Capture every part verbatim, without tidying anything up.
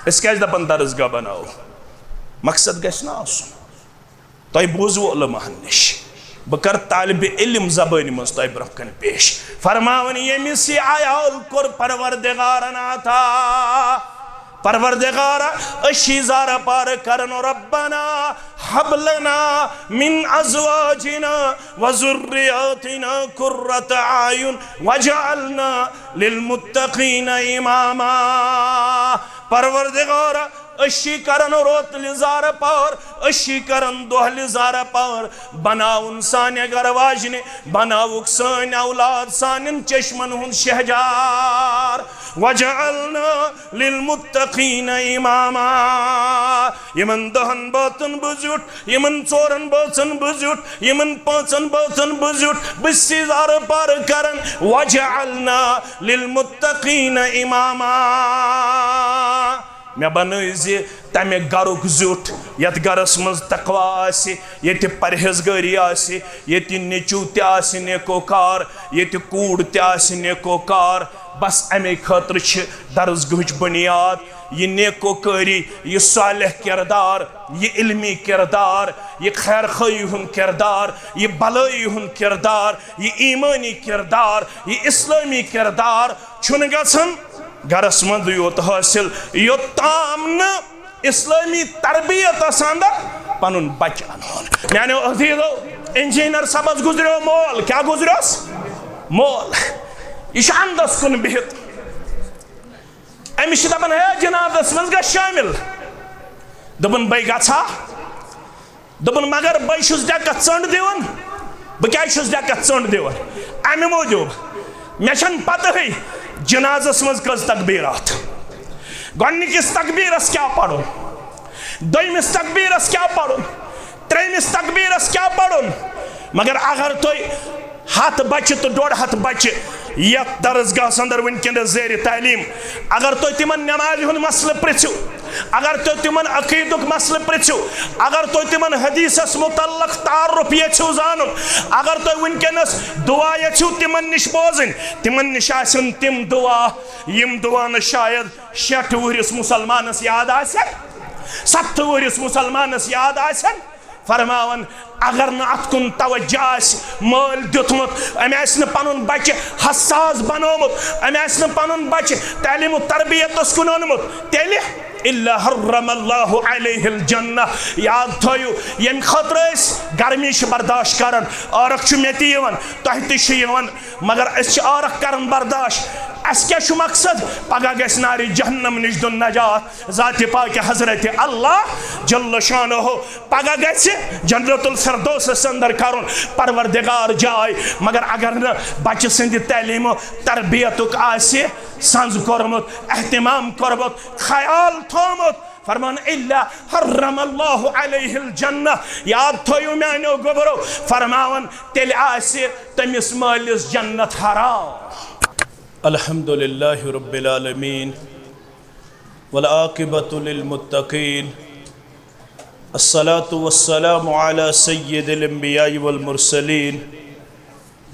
أسۍ کیٛازِ دَپان درسگاہ بناوو؟ مقصد گژھِ نہ آسُن۔ تۄہہِ بوٗزوٕ علماہن نِش۔ بہٕ کرٕ طالب علم زبٲنۍ منٛز تۄہہِ برٛونٛہہ کَنہِ پیش۔ فرماوان، ییٚمِس یہِ عیال کوٚر پروردگارن عطا، پروردگارا، أسۍ چھِ زارٕ پار کران، ربنا ہب لنا من ازواجنا و ذریاتنا قرۃ اعین واجعلنا للمتقین اماما۔ پروردگارا، أسۍ چھِ کران روتلہِ زارٕ پار، أسۍ چھِ کران دۄہلہِ زارٕ پار، بناوُن سانہِ گرٕ واجنہِ، بناوُکھ سٲنۍ اولاد سانٮ۪ن چشمن ہُنٛد شہجار۔ واجعلنا للمتقین اماما۔ یِمن دہن بٲژن بہٕ زیُٹھ، یِمن ژورن بٲژن بہٕ زیُٹھ، یِمن پانٛژن بٲژن بہٕ زیُٹھ، بہٕ چھُس زارٕ پار کران، واجعلنا للمتقین اماما۔ مےٚ بنٲوزِ تمہِ گرُک زیُٹھ، یتھ گرس منٛز تقوی آسہِ، ییٚتہِ پرہیزگٲری آسہِ، ییٚتہِ نیٚچو تہِ آسہِ نیکوکار، ییٚتہِ کوٗر تہِ آسہِ نیکوکار۔ بس امے خٲطرٕ چھِ درسگاہٕچ بنیاد۔ یہِ نیکوکٲری، یہِ صالح کردار، یہِ علمی کردار، یہِ خیر خواہی ہُنٛد کردار، یہِ بلٲیی ہُنٛد کردار، یہِ ایمٲنی کردار، یہِ اسلٲمی کردار چھُنہٕ گژھان گرس منٛز یوت حٲصِل، یوٚتام نہٕ اسلٲمی تربیتس اندر پنُن بچہٕ انہون۔ میانیو عزیزو، انجینئر صٲبس گُزریو مول، کیٛاہ گُزریوس؟ مول۔ یہِ چھُ اندس کُن بِہِتھ۔ أمِس چھِ دَپان، "ہے، جنازس منٛز گژھ شٲمِل۔" دوٚپُن، "بَے گژھا؟" دوٚپُن، "مگر بَے چھُس ڈٮ۪کَس ژٔنٛڈ دِوان۔ بہٕ کیٛازِ چھُس ڈٮ۪کَس ژٔنٛڈ دِوان؟ اَمہِ موٗجوٗب، مےٚ چھَنہٕ پَتہٕے جنازس منٛز کٔژ تکبیٖرات۔ گۄڈٕنِکِس تکبیٖرس کیٛاہ پَرُن؟ دوٚیمِس تکبیٖرس کیٛاہ پَرُن؟ ترٛیٚیمِس تکبیٖرس کیٛاہ پَرُن؟" مگر اگر تُہۍ ہتھ بچہِ تہٕ ڈۄڈ ہتھ بچہِ یتھ درسگاہس اندر وٕنکیٚنس زیر تعلیٖم، اگر تُہۍ تِمن نمازِ ہُنٛد مسلہٕ پرژھِو، اگر تُہۍ تِمن عقیٖدُک مسلہٕ پرژھِو، اگر تُہۍ تِمن حدیثس متعلق تعارف یژھِو زانُن، اگر تُہۍ وٕنکیٚنس دعا یژھِو تِمن نِش بوزٕنۍ، تِمن نِش آسن تِم دعا، یِم دعا نہٕ شاید شیٹھ وُہرِس مسلمانس یاد آسن، ستھ وُہرِس مسلمانس یاد آسن۔ فرماوان، اگر نہٕ اتھ کُن توجہ آسہِ، مٲلۍ دیُتمُت، أمۍ آسہِ نہٕ پنُن بچہِ حساس بنومُت، أمۍ آسہِ نہٕ پنُن بچہِ تعلیٖم و تربیتس کُن اوٚنمُت، تیٚلہِ الا حرم اللہ علیہ الجنہ۔ یاد تھٲیِو، ییٚمہِ خٲطرٕ أسۍ گرمی چھِ برداشت کران، عٲرق چھُ مےٚ تہِ یِوان، تۄہہِ تہِ چھُ یِوان، مگر أسۍ چھِ عٲرق کران برداشت۔ اَسہِ کیٛاہ چھُ مقصد؟ پگاہ گژھِ نارِ جہنم نِش دیُن نجات ذاتِ پاکِ حضرت اللہ جل شانہ۔ پگاہ گژھِ جنت الفردوسس اندر کرُن پروردگار جاے، مگر اگر نہٕ بچہِ سٕنٛدِ تعلیٖم و تربیتُک آسہِ سنٛز کوٚرمُت، اہتمام کوٚرمُت، خیال تھوٚومُت، فرمان، الا حرم اللہ علیہ الجنہ۔ یاد تھٲیِو میانیو گوٚبرو، فرماوان، تیٚلہِ آسہِ تٔمِس مٲلِس جنت حرام۔ الحمد للہ رب العالمین، والعاقبۃ للمتقین، الصلاۃ والسلام علی سید الانبیاء والمرسلین،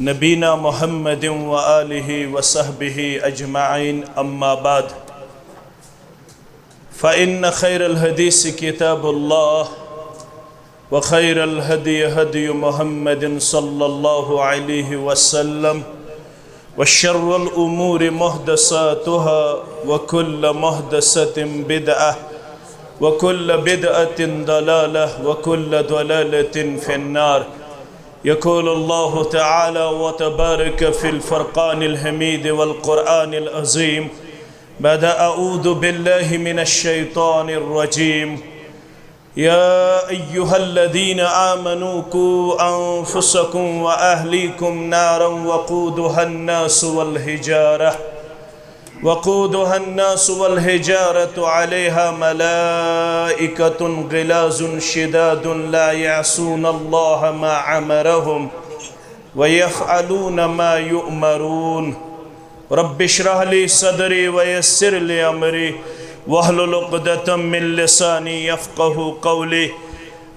نبینا محمد و آلہ و صحبہ اجمعین، اما بعد، فإن خیر الحدیث کتاب اللہ، وخير الهدي هدي محمد صلى الله عليه وسلم، وشر الأمور محدثاتها، وكل محدثة بدعة، وكل بدعة ضلالة، وكل ضلالة في النار. يقول الله تعالى وتبارك في الفرقان الحميد والقرآن العظيم بعد أعوذ بالله من الشيطان الرجيم. يا أيها الذين آمنوا قوا أنفسكم وأهليكم نارا وقودها الناس والحجارة، وقودها الناس والحجارة عليها ملائكة غلاظ شداد لا يعصون الله ما أمرهم ويفعلون ما يؤمرون. رب اشرح لي صدري ويسر لي أمري واحلل عقدة من لساني يفقهوا قولي.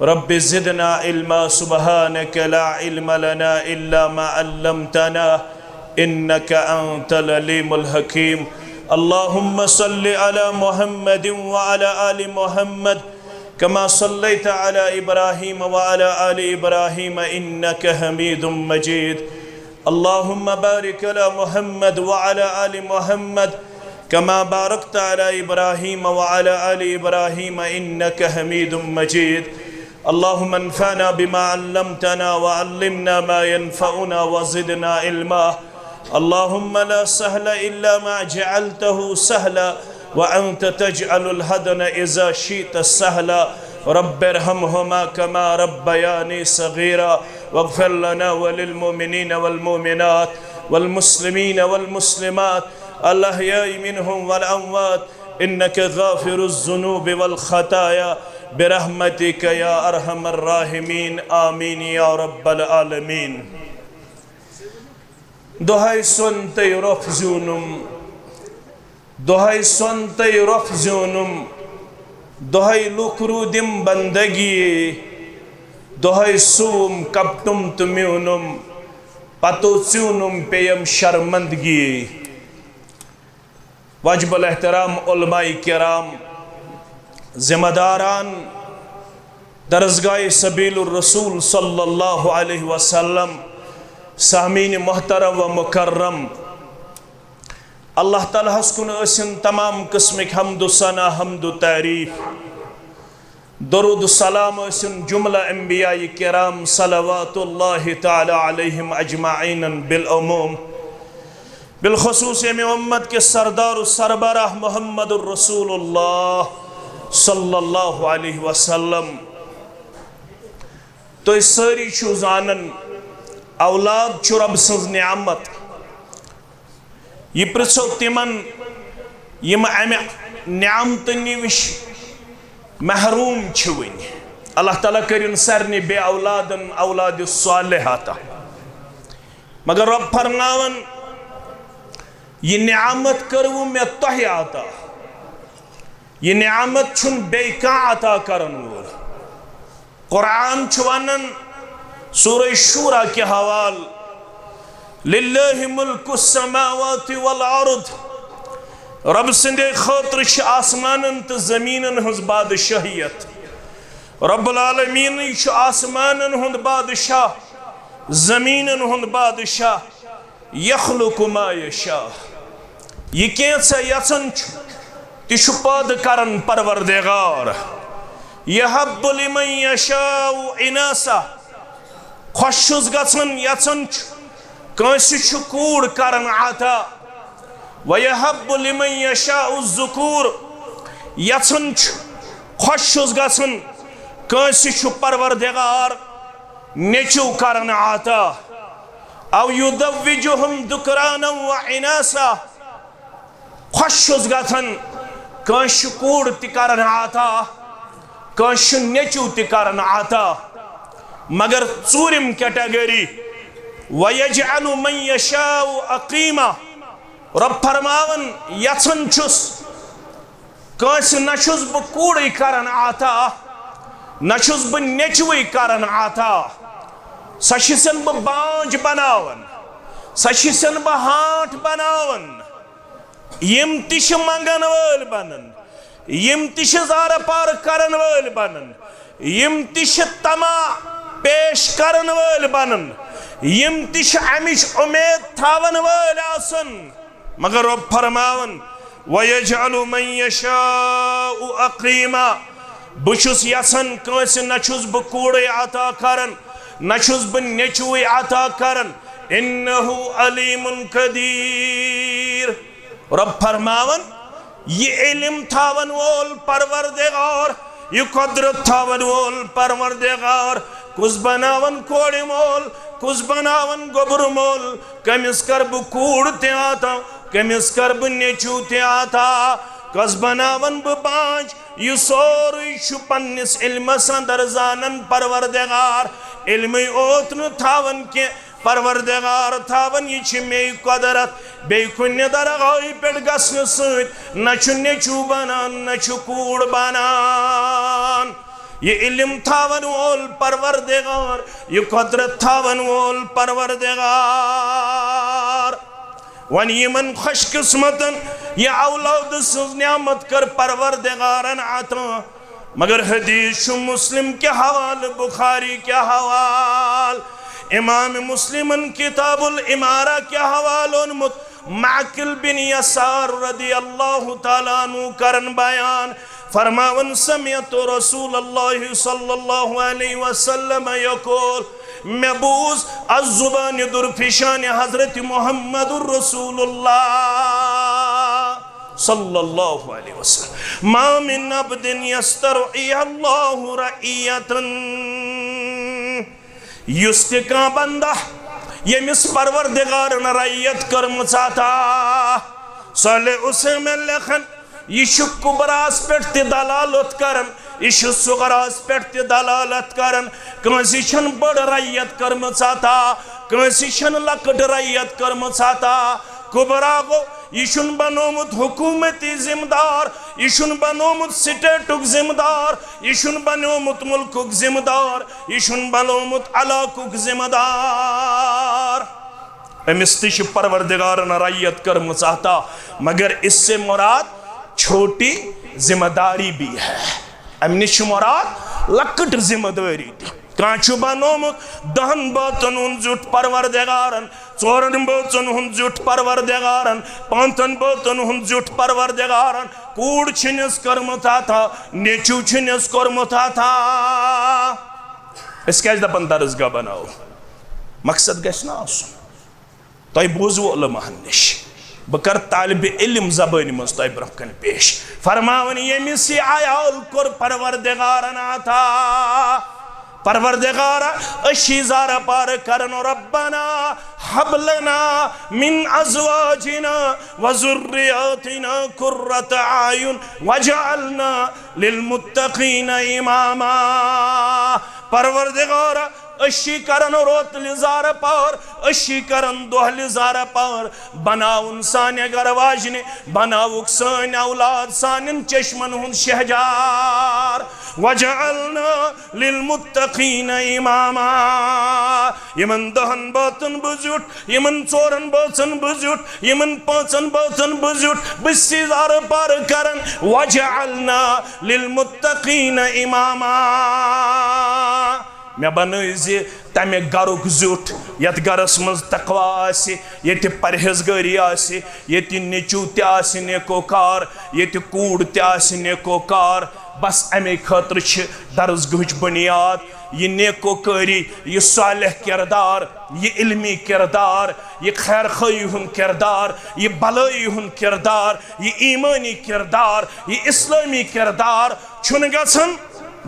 رب زدنا علما، سبحانك لا علم لنا إلا ما علمتنا إنك أنت العليم الحكيم. اللهم صل على محمد وعلى آل محمد كما صليت على إبراهيم وعلى آل إبراهيم إنك حميد مجيد. اللهم بارك على محمد وعلى آل محمد كما باركت على إبراهيم وعلى آل إبراهيم إنك حميد مجيد. اللهم انفعنا بما علمتنا وعلمنا ما ينفعنا وزدنا علما. اللهم لا سهل إلا ما جعلته سهلا وأنت تجعل الحزن إذا شئت سهلا. رب ارحمهما كما ربياني صغيرا واغفر لنا وللمؤمنين والمؤمنات والمسلمين والمسلمات الأحياء منهم والأموات إنك غافر الذنوب والخطايا برحمتك يا أرحم الراحمين. آمين يا رب العالمين. دۄہے سۄن تہٕ رۄپھ زیوٗنُم، دۄہے سۄن تہٕ رۄپھ زیوٗنُم، دۄہے لوٗکھ روٗدِم بندگی، دۄہے سُوُم کپٹُم تہٕ میوٗنُم، پتو ژیوٗنُم پیٚیم شرمندگی۔ واجب الاحترام علماء کرام، ذمہ داران، درسگاہ سبیل الرسول صلی اللہ علیہ وسلم، سامعین محترم و مکرم، اللہ تعالیٰ ہس کُن ٲسِن تمام قسمٕکۍ حمد و ثنا، حمد و تعریف۔ درود و سلام ٲسِن جملہ انبیاء کرام صلوات اللہ تعالیٰ علیہم اجمعین بالعموم، بالخصوص ییٚمہِ امت کِس سردار و سربراہ محمد الرسول اللہ صلی اللہ علیہ وسلم۔ تُہۍ سٲری چھِو زانان، اولاد چھُ رب سٕنٛز نعمت۔ یہِ پرٛژھو تِمن، یِم امہِ نعمتہٕ نِش محروم چھِ وٕنہِ۔ اللہ تعالیٰ کٔرِن سارنٕے بے اولادن اولاد صالح عطا۔ مگر رب فرماوان، یہِ نعمت کٔروٕ مےٚ تۄہہِ عطا۔ یہِ نعمت چھُنہٕ بیٚیہِ کانٛہہ عطا کرن وول۔ قرآن چھُ ونان سورہ شورا کہِ حوالہٕ، للہ ملک السماوات والارض، رب سٕنٛدے خٲطرٕ چھِ آسمانن تہٕ زمیٖنن ہٕنٛز بادشٲہیت۔ رب العالمینٕے چھُ آسمانن ہُنٛد بادشاہ، زمیٖنن ہُنٛد بادشاہ۔ یخلق ما یشاء، یہِ کینٛژھا یژھان چھُ، تہِ چھُ پٲدٕ کران پروردگار۔ یہب لمن یشاء اناثا، خۄش چھُس گژھان، یژھان چھُ، کٲنٛسہِ چھُ کوٗر کران عطا۔ ویہب لمن یشاء الذکور، یژھان چھُ، خۄش چھُس گژھان، کٲنٛسہِ چھُ پروردگار نیٚچو کران عطا۔ او یزوجہم ذکرانا و اناثا، خۄش چھُس گژھان، کٲنٛسہِ چھُ کوٗر تہِ کران عطا، کٲنٛسہِ چھُ نیٚچو تہِ کران عطا۔ مگر ژوٗرِم category، ویجعل من یشاء عقیما، رب فرماوان، یژھان چھُس، کٲنٛسہِ نہ چھُس بہٕ کوٗرٕے کران عطا، نہ چھُس بہٕ نیٚچوٕے کران عطا۔ سۄ چھِسن بہٕ بانٛجھ بناوان، سۄ چھِسن بہٕ ہانٛٹھ بناوان۔ یِم تہِ چھِ منٛگن وٲلۍ بنان، یِم تہِ چھِ زارٕ پار کرن وٲلۍ بنان، یِم تہِ چھِ طمع پیش کرن وٲلۍ بنان، یِم تہِ چھِ امِچ اُمید تھاون وٲلۍ آسان۔ مگر رب فرماوان، وَيَجْعَلُ مَن يَشَاءُ عَقِيمًا، بہٕ چھُس یژھان کٲنٛسہِ، نہ چھُس بہٕ کوٗرٕے عطا کران، نہ چھُس بہٕ نیٚچوٕے عطا کران۔ إِنَّهُ عَلِيمٌ قَدِيرٌ۔ رب فرماوان، یہِ علم تھاون وول پروردگار، یہِ قدرت تھاون وول پروردگار، کُس بناون کورِ مول، کُس بناون گوٚبرٕ مول، کٔمِس کر بہٕ کوٗر تہِ عطا، کٔمِس کر بہٕ نیٚچو تہِ عطا، کس بناون بہٕ بانٛجھ، یہِ سورُے چھُ پننِس علمس اندر زانان پروردگار۔ علمٕے اوت نہٕ تھاون کینٛہہ، پروردگار تھاون، یہِ چھِ مے قدرت۔ بیٚیہِ کُنہِ درگاہہِ پٮ۪ٹھ گژھنہٕ سۭتۍ نہ چھُ نیٚچو بنان، نہ چھُ کوٗر بنان۔ یہِ علم تھاون وول پروردگار، یہِ قدرت تھاون وول پروردگار۔ وۄنۍ یِمن خۄش قسمتن یہِ اولاد سٕنٛز نعمت کٔر پروردگارن عطا۔ مگر حدیث چھُ مسلم کہِ حوالہٕ، بخاری کہِ حوالہٕ، امام مسلمن کتاب الامارہ کہِ حوالہٕ اوٚنمُت۔ معقل بن یسار رضی اللہ تعالیٰ عنہ کرن بیان، فرماون، سمعت رسول اللہ صلی اللہ علیہ وسلم یقول، مےٚ بوٗز از زبانہِ درفشانِ حضرت محمد رسول اللہ صلی اللہ علیہ وسلم، ما من عبد یسترعی اللہ رعیتاً، یُس تہِ کانٛہہ بندہ ییٚمِس پروردگارن رعیت کٔرمٕژ عطا۔ صالح عثیمین لیکھن، یہِ چھُ کبراہس پٮ۪ٹھ تہِ دلالت کران، یہِ چھُ صغراہس پٮ۪ٹھ تہِ دلالت کران۔ کٲنٛسہِ چھَنہٕ بٔڑ رعیت کٔرمٕژ عطا، کٲنٛسہِ چھَنہٕ لۄکٕٹ رعیت کٔرمٕژ عطا۔ کبرا گوٚو، یہِ چھُنہٕ بنومُت حکومتی ذمہٕ دار، یہِ چھُنہٕ بنومُت سٹیٹُک ذمہٕ دار، یہِ چھُنہٕ بنومُت مُلکُک ذمہٕ دار، یہِ چھُنہٕ بنومُت علاقُک ذمہٕ دار۔ أمِس تہِ چھِ پروردگارن رعیت کٔرمٕژ عطا، مگر اس سے مراد چھوٹی ذمہ داری بھی ہے۔ امہِ نِش چھُ مراد لۄکٕٹ ذمہ دٲری تہِ۔ کانٛہہ چھُ بنومُت دہن بٲژن ہُنٛد زیُٹھ پروردگارن، ژورن بٲژن ہُنٛد زیُٹھ پروردگارن، پانٛژن بٲژن ہُنٛد زیُٹھ پروردگارن، کوٗر چھِنس کٔرمٕژ عطا، نیٚچو چھِنس کوٚرمُت عطا۔ أسۍ کیٛازِ دپان درسگاہ بناوو؟ مقصد گژھِ نہ آسُن۔ تۄہہِ بوٗزوٕ علماہن نِش۔ بہٕ کرٕ طالب علم زبٲنۍ منٛز تۄہہِ برٛونٛہہ کنہِ پیش۔ فرماوان، ییٚمِس یہِ عیال کوٚر پروردگارن عطا، پروردگارا، أسۍ چھِ زارٕ پار کران، ربنا ہب لنا من ازواجنا و ذریاتنا قرۃ اعین واجعلنا للمتقین اماما۔ پروردگارا، أسۍ چھِ کران روتلہِ زارٕ پار، أسۍ چھِ کران دۄہلہِ زارٕ پار، بناوُن سانہِ گرٕ واجنہِ، بناوُکھ سٲنۍ اولاد سانٮ۪ن چشمن ہُنٛد شہجار۔ واجعلنا للمتقین اماما۔ یِمن دہن بٲژن بہٕ زیُٹھ، یِمن ژورن بٲژن بہٕ زیُٹھ، یِمن پانٛژن بٲژن بہٕ زیُٹھ، بہٕ چھُس زارٕ پار کران، واجعلنا للمتقین اماما۔ مےٚ بنٲوزِ تمہِ گرُک زیُٹھ، یتھ گرس منٛز تقوی آسہِ، ییٚتہِ پرہیزگٲری آسہِ، ییٚتہِ نیٚچو تہِ آسہِ نیکوکار، ییٚتہِ کوٗر تہِ آسہِ نیکوکار۔ بس امے خٲطرٕ چھِ درسگاہٕچ بنیاد۔ یہِ نیکوکٲری، یہِ صالح کردار، یہِ علمی کردار، یہِ خیر خواہی ہُنٛد کردار، یہِ بلٲیی ہُنٛد کردار، یہِ ایمٲنی کردار، یہِ اسلٲمی کردار چھُنہٕ گژھان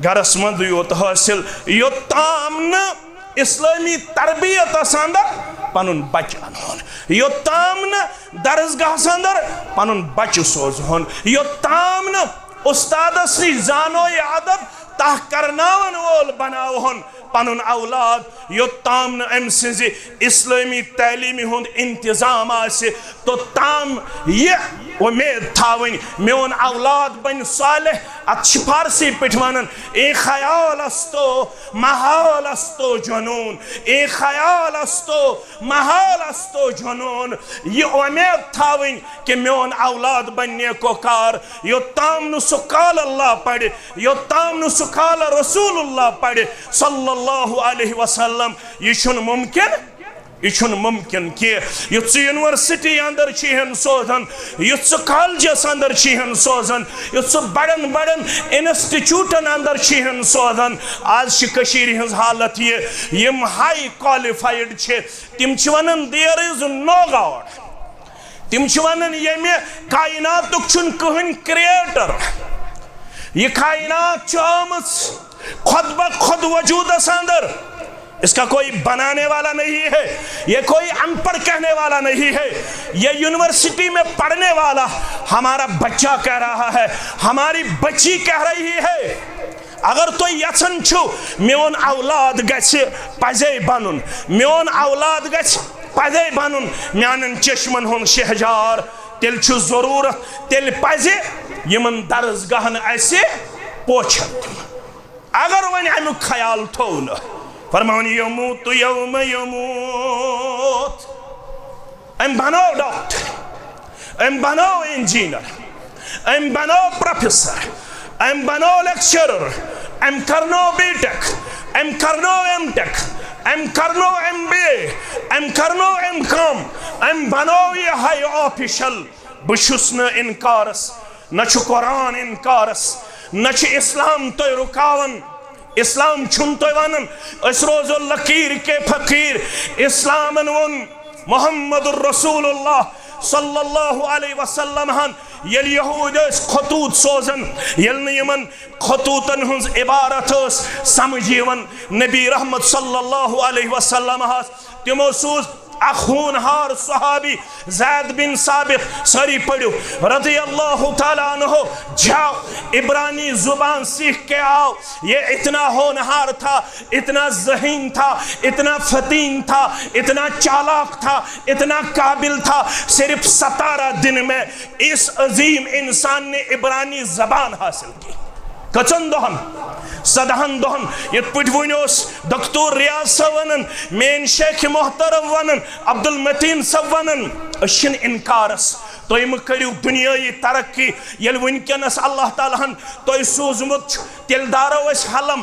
گرس منٛز یوت حٲصِل، یوٚتام نہٕ اسلٲمی تربیتس اندر پنُن بچہٕ انہون، یوٚتام نہٕ درسگاہس اندر پنُن بچہٕ سوزہون، یوٚتام نہٕ استادس نِش زانو یہِ ادب تاہ کرناون وول بناوہون پنُن اولاد، یوٚتام نہٕ أمۍ سٕنٛزِ اسلٲمی تعلیٖمہِ ہُنٛد انتظام آسہِ، توٚتام یہِ وۄمید تھاوٕنۍ میون اولاد بنہِ صالح۔ اتھ چھِ فارسی پٲٹھۍ ونان، اے خیال استو محال استو جنون، اے خیال استو محال استو جنون۔ یہِ وۄمید تھاوٕنۍ کہ میون اولاد بنہِ نیکوکار، یوٚتام نہٕ سُہ قال اللہ پرِ، یوٚتام نہٕ سُہ قال رسول اللہ پرِ صلی اللہ علیہ وسلم۔ یہِ چھُنہٕ ممکن، یہِ چھُنہٕ ممکن کینٛہہ۔ یُتھ ژٕ یونیورسٹی اندر چھِہن سوزان، یُتھ ژٕ کالجس اندر چھِہن سوزان، یُتھ ژٕ بڑن بڑن انسٹیٹیوٹن اندر چھِہن سوزان۔ آز چھِ کٔشیٖرِ ہٕنٛز حالت یہِ، یِم ہاے کوالیفایڈ چھِ، تِم چھِ ونان، there is no God۔ تِم چھِ ونان، ییٚمہِ کائناتُک چھُنہٕ کٕہٕنۍ کریٹر۔ یہِ کائنات چھِ آمٕژ خود بخود وجودس اندر۔ اس کا کوئی بنانے والا نہیں ہے، یہ کوئی ان پڑھ کہنے والا نہیں ہے۔ یہ یونیورسٹی میں پڑھنے والا ہمارا بچہ کہہ رہا ہے، ہماری بچی کہہ رہی ہے۔ اگر تُہۍ یژھان چھِو میون اولاد گژھِ پزے بنُن، میون اولاد گژھِ پزے بنُن میانٮ۪ن چشمن ہُنٛد شہجار، تیٚلہِ چھُ ضروٗرت، تیٚلہِ پزِ یِمن درسگاہن اسہِ پوچھن دیُن۔ اگر وۄنۍ امیُک خیال تھوو نہٕ، فرماوان، یموت یوم یموت، أمۍ بنٲو ڈاکٹر، أمۍ بنٲو انجینئر، أمۍ بنٲو پروفیسر، أمۍ بنٲو لیکچرر، أمۍ کرنٲو بی ٹیک، أمۍ کرنٲو ایم ٹیک، أمۍ کرنٲو ایم بی اے، أمۍ کرنٲو ایم کام، أمۍ بنٲو یہِ ہاے آفیشل۔ بہٕ چھُس نہٕ انکارس، نہ چھُ قرآن انکارس، نہ چھُ اسلام تۄہہِ رُکاوان۔ اسلام چھُنہٕ تۄہہِ ونان أسۍ روزو لکیر کے فقیر۔ اسلامن ووٚن، محمد رسول اللہ صلی اللہ علیہ وسلم ہن ییٚلہِ یہوٗدۍ ٲسۍ خطوٗط سوزان، ییٚلہِ نہٕ یِمن خطوٗطن ہٕنٛز عبارت ٲس سمجھ یِوان، نبی رحمت صلی اللہ علیہ وسلم ہس تِمو سوٗز اکھ ہونہار صحابی زید بن ثابت، سٲری پٔرِو، رضی اللہ تعالیٰ عنہ، جاؤ، عبرانی زبان سیکھ کے آؤ۔ یہ اتنا ہونہار تھا، اتنا ذہین تھا، اتنا فتین تھا، اتنا چالاک تھا، اتنا قابل تھا۔ صرف ستارہ دن میں اس عظیم انسان نے عبرانی زبان حاصل کی۔ کٔژن دۄہن؟ سدہن دۄہن۔ یِتھ پٲٹھۍ وۄنۍ اوس دکتور ریاض صٲب ونان، میٲنۍ شیخ محترم ونان، عبدالمتین صٲب ونان، أسۍ چھِنہٕ انکارس۔ تُہۍ مہٕ کٔرِو دُنیٲیی ترقی۔ ییٚلہِ وٕنکیٚنس اللہ تعالیٰ ہن تۄہہِ سوٗزمُت چھُ، تیٚلہِ دارو أسۍ حلم۔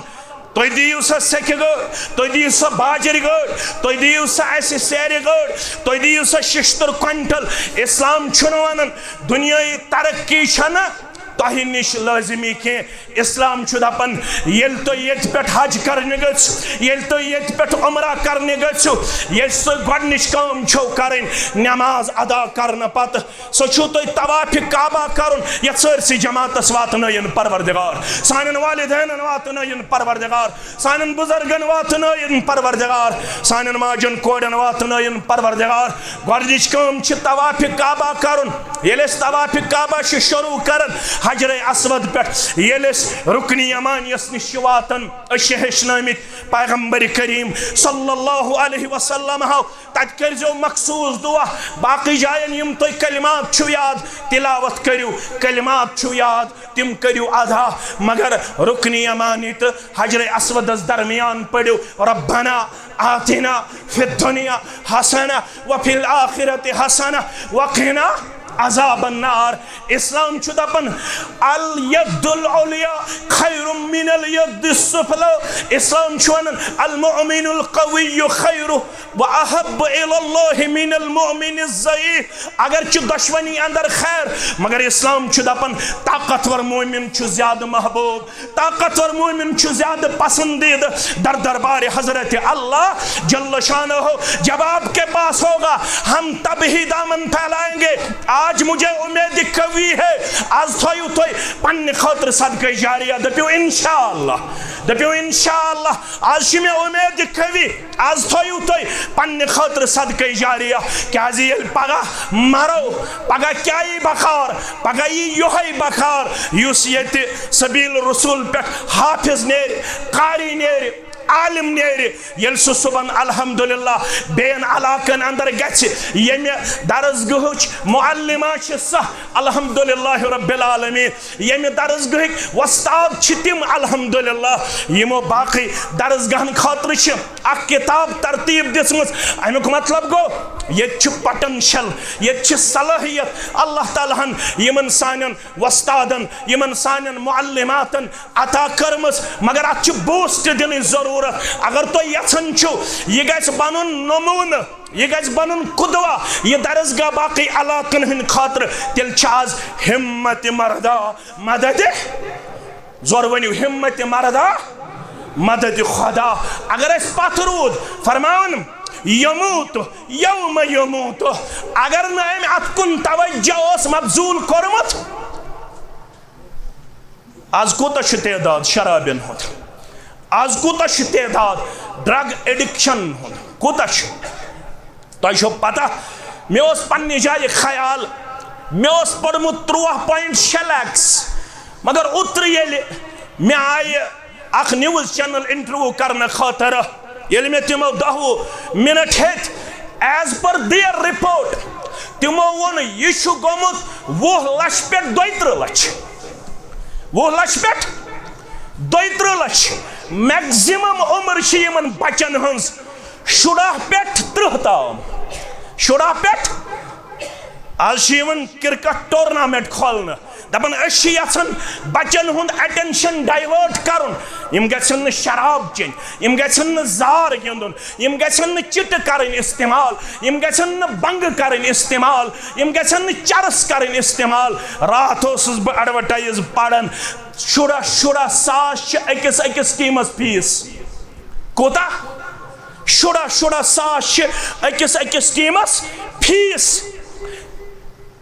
تُہۍ دِیِو سا سیٚکہِ گٲڑۍ، تُہۍ دِیِو سا باجرِ گٲڑۍ، تُہۍ دِیِو سا اَسہِ سیرِ گٲڑۍ، تُہۍ دِیِو سا شِشتٕر کوینٹل۔ اسلام چھُنہٕ وَنان دُنیٲیی ترقی چھَنہٕ تۄہہِ نِش لٲزمی کینٛہہ۔ اسلام چھُ دَپان، ییٚلہِ تُہۍ ییٚتہِ پٮ۪ٹھ حج کرنہِ گٔژھِو، ییٚلہِ تُہۍ ییٚتہِ پٮ۪ٹھ عمرہ کرنہِ گٔژھِو، ییٚلہِ تُہۍ گۄڈٕنِچ کٲم چھَو کرٕنۍ، نماز ادا کرنہٕ پتہٕ سُہ چھُو تۄہہِ طواف کعبہ کرُن، یتھ سٲرسٕے جماعتس واتنٲیِن پروردگار، سانٮ۪ن والدینن واتنٲیِن پروردگار، سانٮ۪ن بزرگن واتنٲیِن پروردگار، سانٮ۪ن ماجن کورٮ۪ن واتنٲیِن پروردگار۔ گۄڈنِچ کٲم چھِ طواف کعبہ کرُن۔ ییٚلہِ أسۍ طواف کعبہ چھِ شروع کران حجر اسود پٮ۪ٹھ، ییٚلہِ أسۍ رکن یمانیس نِش چھِ واتان، أسۍ چھِ ہیٚچھنٲمٕتۍ پیغمبر کریم صلی اللہ علیہ وسلم ہو تتہِ کٔرزیو مخصوص دعا۔ باقی جاین یِم تُہۍ کلمات چھِو یاد، تلاوت کٔرِو، کلمات چھِو یاد، تِم کٔرِو ادا۔ مگر رکن یمانی تہٕ حجر اسودس درمیان پٔرِو، ربنا آتنا فی الدنیا حسنہ وفی الآخرۃ حسنہ وقنا عذاب النار۔ اسلام چھُ دپان، الید العلیا خیر من الید السفلی۔ اسلام چھُ ونان، المؤمن القوی خیر و احب الی اللہ من المؤمن الضعیف۔ اگر چھُ دشمنی اندر خیر، مگر اسلام چھُ دپان، طاقتور مومن چھُ زیادٕ محبوب، طاقتور مومن چھُ زیادٕ پسندیدٕ در دربار حضرت اللہ جل شانہ۔ جب آپ کے پاس ہوگا، ہم تب ہی دامن پھیلائیں گے۔ آج مجھے امید قوی ہے۔ از تھٲیِو تُہۍ پننہِ خٲطرٕ صدقہ جاریہ، دٔپِو انشاءاللہ، دٔپِو انشاءاللہ۔ از چھِ مےٚ امید قوی، از تھٲیِو تُہۍ پننہِ خٲطرٕ صدقہ جاریہ، کیازِ ییٚلہِ پگاہ مرو، پگاہ کیٛاہ یی بکار؟ پگاہ یی یِہوٚے بکار، یُس ییٚتہِ سبیل رسول پٮ۪ٹھ حافظ نیرِ، قاری نیرِ، عالم نیرِ۔ ییٚلہِ سُہ صُبحن الحمدللہ بیٚین علاقن اندر گژھِ، ییٚمہِ درسگاہٕچ معلمہ چھِ سۄ الحمدللہ رب العالمین، ییٚمہِ درسگاہٕکۍ وۄستاد چھِ تِم الحمدللہ، یِمو باقٕے درسگاہن خٲطرٕ چھِ اکھ کتاب ترتیب دِژمٕژ۔ امیُک مطلب گوٚو، ییٚتہِ چھُ پوٹینشل، ییٚتہِ چھِ صلٲحیت اللہ تعالیٰ ہن یِمن سانٮ۪ن وۄستادن، یِمن سانٮ۪ن معلماتن عطا کٔرمٕژ، مگر اتھ چھِ بوسٹ دِنٕچ ضروٗرت۔ اگر تُہۍ یژھان چھِو یہِ گژھِ بنُن نموٗنہٕ، یہِ گژھِ بنُن قدوہ، یہِ درسگاہ باقٕے علاقن ہٕنٛدِ خٲطرٕ، تیٚلہِ چھِ از ہمت مردہ مدد، زور ؤنِو، ہمت مردہ مدد خدا۔ اگر أسۍ پتھ روٗد، فرماوان، یموت یوم یموت، اگر نہٕ أمۍ اتھ کُن توجہ اوس مبذول کوٚرمُت، از کوٗتاہ چھُ تعداد شرابن ہُنٛد؟ از کوٗتاہ چھُ تعداد ڈرگ ایڈکشن ہُنٛد؟ کوٗتاہ چھُ؟ تۄہہِ چھو پتہ، مےٚ اوس پننہِ جایہِ خیال، مےٚ اوس پوٚرمُت تُرٛواہ point شےٚ lakhs، مگر اوترٕ ییٚلہِ مےٚ آیہِ اکھ news channel interview کرنہٕ خٲطرٕ، ییٚلہِ مےٚ تِمو دَہ وُہ minute ہیٚتۍ، as per their report، تِمو ووٚن، یہِ چھُ گوٚمُت وُہ لچھ پٮ۪ٹھ دۄیہِ ترٕٛہ لچھ۔ وُہ لچھ پٮ۪ٹھ دۄیہِ ترٕٛہ لچھ۔ Maximum عمر چھِ یِمن بچن ہٕنٛز شُراہ پٮ۪ٹھ ترٕٛہ تام۔ شُراہ پٮ۪ٹھ آز چھِ یِوان کرکٹ ٹورنامنٹ کھولنہٕ، دپان أسۍ چھِ یژھان بچن ہُنٛد اٹینشن ڈائیورٹ کرُن، یِم گژھن نہٕ شراب چیٚنۍ، یِم گژھن نہٕ زار گِنٛدُن، یِم گژھن نہٕ چِٹہٕ کرٕنۍ استعمال، یِم گژھن نہٕ بنگہٕ کرٕنۍ استعمال، یِم گژھن نہٕ چرس کرٕنۍ استعمال۔ راتھ اوسُس بہٕ ایڈورٹائز پران، شُراہ شُراہ ساس چھِ أکِس أکِس ٹیمس فیس۔ کوٗتاہ؟ شُراہ شُراہ ساس چھِ أکِس أکِس ٹیمس فیس۔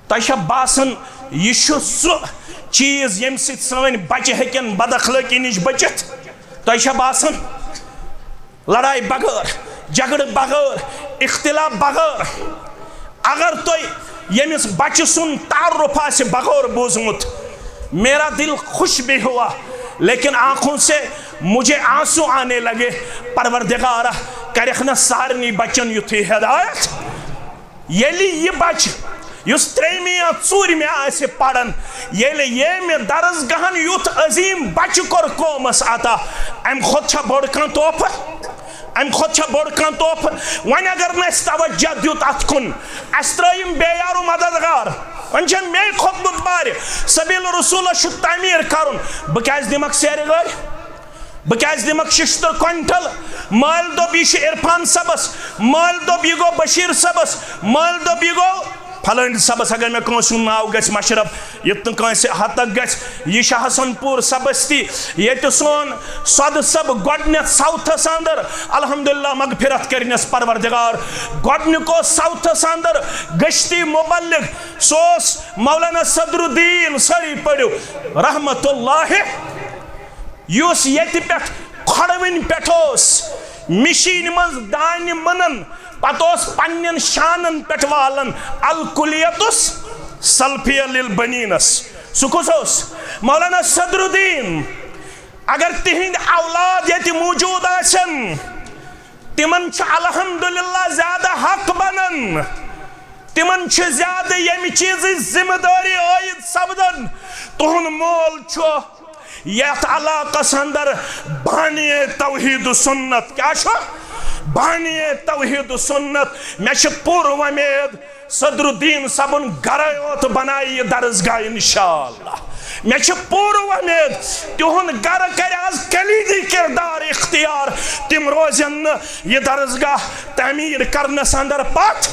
تۄہہِ چھا باسان یہِ چھُ سُہ چیز ییٚمہِ سۭتۍ سٲنۍ بچہِ ہیٚکن بد اخلٲقی نِش بٔچِتھ؟ تۄہہِ چھا باسان؟ لڑاے بغٲر، جھگڑٕ بغٲر، اختلاف بغٲر، اگر تۄہہِ ییٚمِس بچہِ سُنٛد تعارف آسہِ بغٲر بوٗزمُت، میرا دل خوش بھی ہوا، لیکن آنکھوں سے مجھے آنسو آنے لگے۔ پروردگارا، کرکھ نہ سارنٕے بچن یُتھُے ہدایت۔ ییٚلہِ یہِ بچہِ یُس ترٛیٚیمہِ یا ژوٗرمہِ آسہِ پران، ییٚلہِ ییٚمہِ درسگاہن یُتھ عظیٖم بچہِ کوٚر قومس عطا، امہِ کھۄتہٕ چھا بوٚڑ کانٛہہ تحفہٕ؟ امہِ کھۄتہٕ چھا بوٚڑ کانٛہہ تحفہٕ؟ وۄنۍ اگر نہٕ اسہِ توجہ دیُت اتھ کُن، اسہِ ترٲے یِم بے یار و مددگار، وۄنۍ چھےٚ مے کھوٚتمُت بارِ، سبیل رسولس چھُ تعمیٖر کرُن، بہٕ کیازِ دِمکھ سیرِ گٲڑۍ؟ بہٕ کیازِ دِمکھ ششتٕر کوینٹل؟ مٲلۍ دوٚپ، یہِ چھُ عرفان صٲبس، مٲلۍ دوٚپ، یہِ گوٚو بشیٖر صٲبس، مٲلۍ دوٚپ، یہِ گوٚو فلٲنۍ صٲبس۔ اگر مےٚ کٲنٛسہِ ہُنٛد ناو گژھِ مشرف، ییٚتہِ نہٕ کٲنٛسہِ حتک گژھِ، یہِ چھُ حسن پوٗر صٲبس تہِ، ییٚتہِ سون سۄدٕ صٲب گۄڈٕنٮ۪تھ ساوتھس اندر الحمدللہ مغفرت کٔرنس پروردگار، گۄڈٕنیُک اوس ساوتھس اندر گشتی مبلغ، سُہ اوس مولانا صدر الدین، سٲری پٔرِو، رحمت اللہ، یُس ییٚتہِ پٮ۪ٹھ کھۄڈوٕنۍ پٮ۪ٹھ اوس مِشیٖنہِ منٛز دانہِ مٕنان، پتہٕ اوس پننٮ۪ن شانن پٮ۪ٹھ والان الکلیتس سلفیہ للبنینس۔ سُہ کُس اوس؟ مولانا صدر الدین۔ اگر تِہنٛدۍ اولاد ییٚتہِ موجود آسن، تِمن چھُ الحمدللہ زیادٕ حق بنان، تِمن چھِ زیادٕ ییٚمہِ چیٖزٕچ ذمہٕ دٲری عٲید سپدان۔ تُہُنٛد مول چھُ یتھ علاقس اندر بانی توحید و سنت۔ کیا چھُ؟ بانی توحید و سنت۔ مےٚ چھِ پوٗرٕ وۄمید صدر الدین صٲبُن گرے یوت بنایہِ یہِ درسگاہ انشاءاللہ۔ مےٚ چھِ پوٗرٕ وۄمید تِہُنٛد گرٕ کرِ از کلیدی کردار اختیار، تِم روزن نہٕ یہِ درسگاہ تعمیٖر کرنس اندر پتھ۔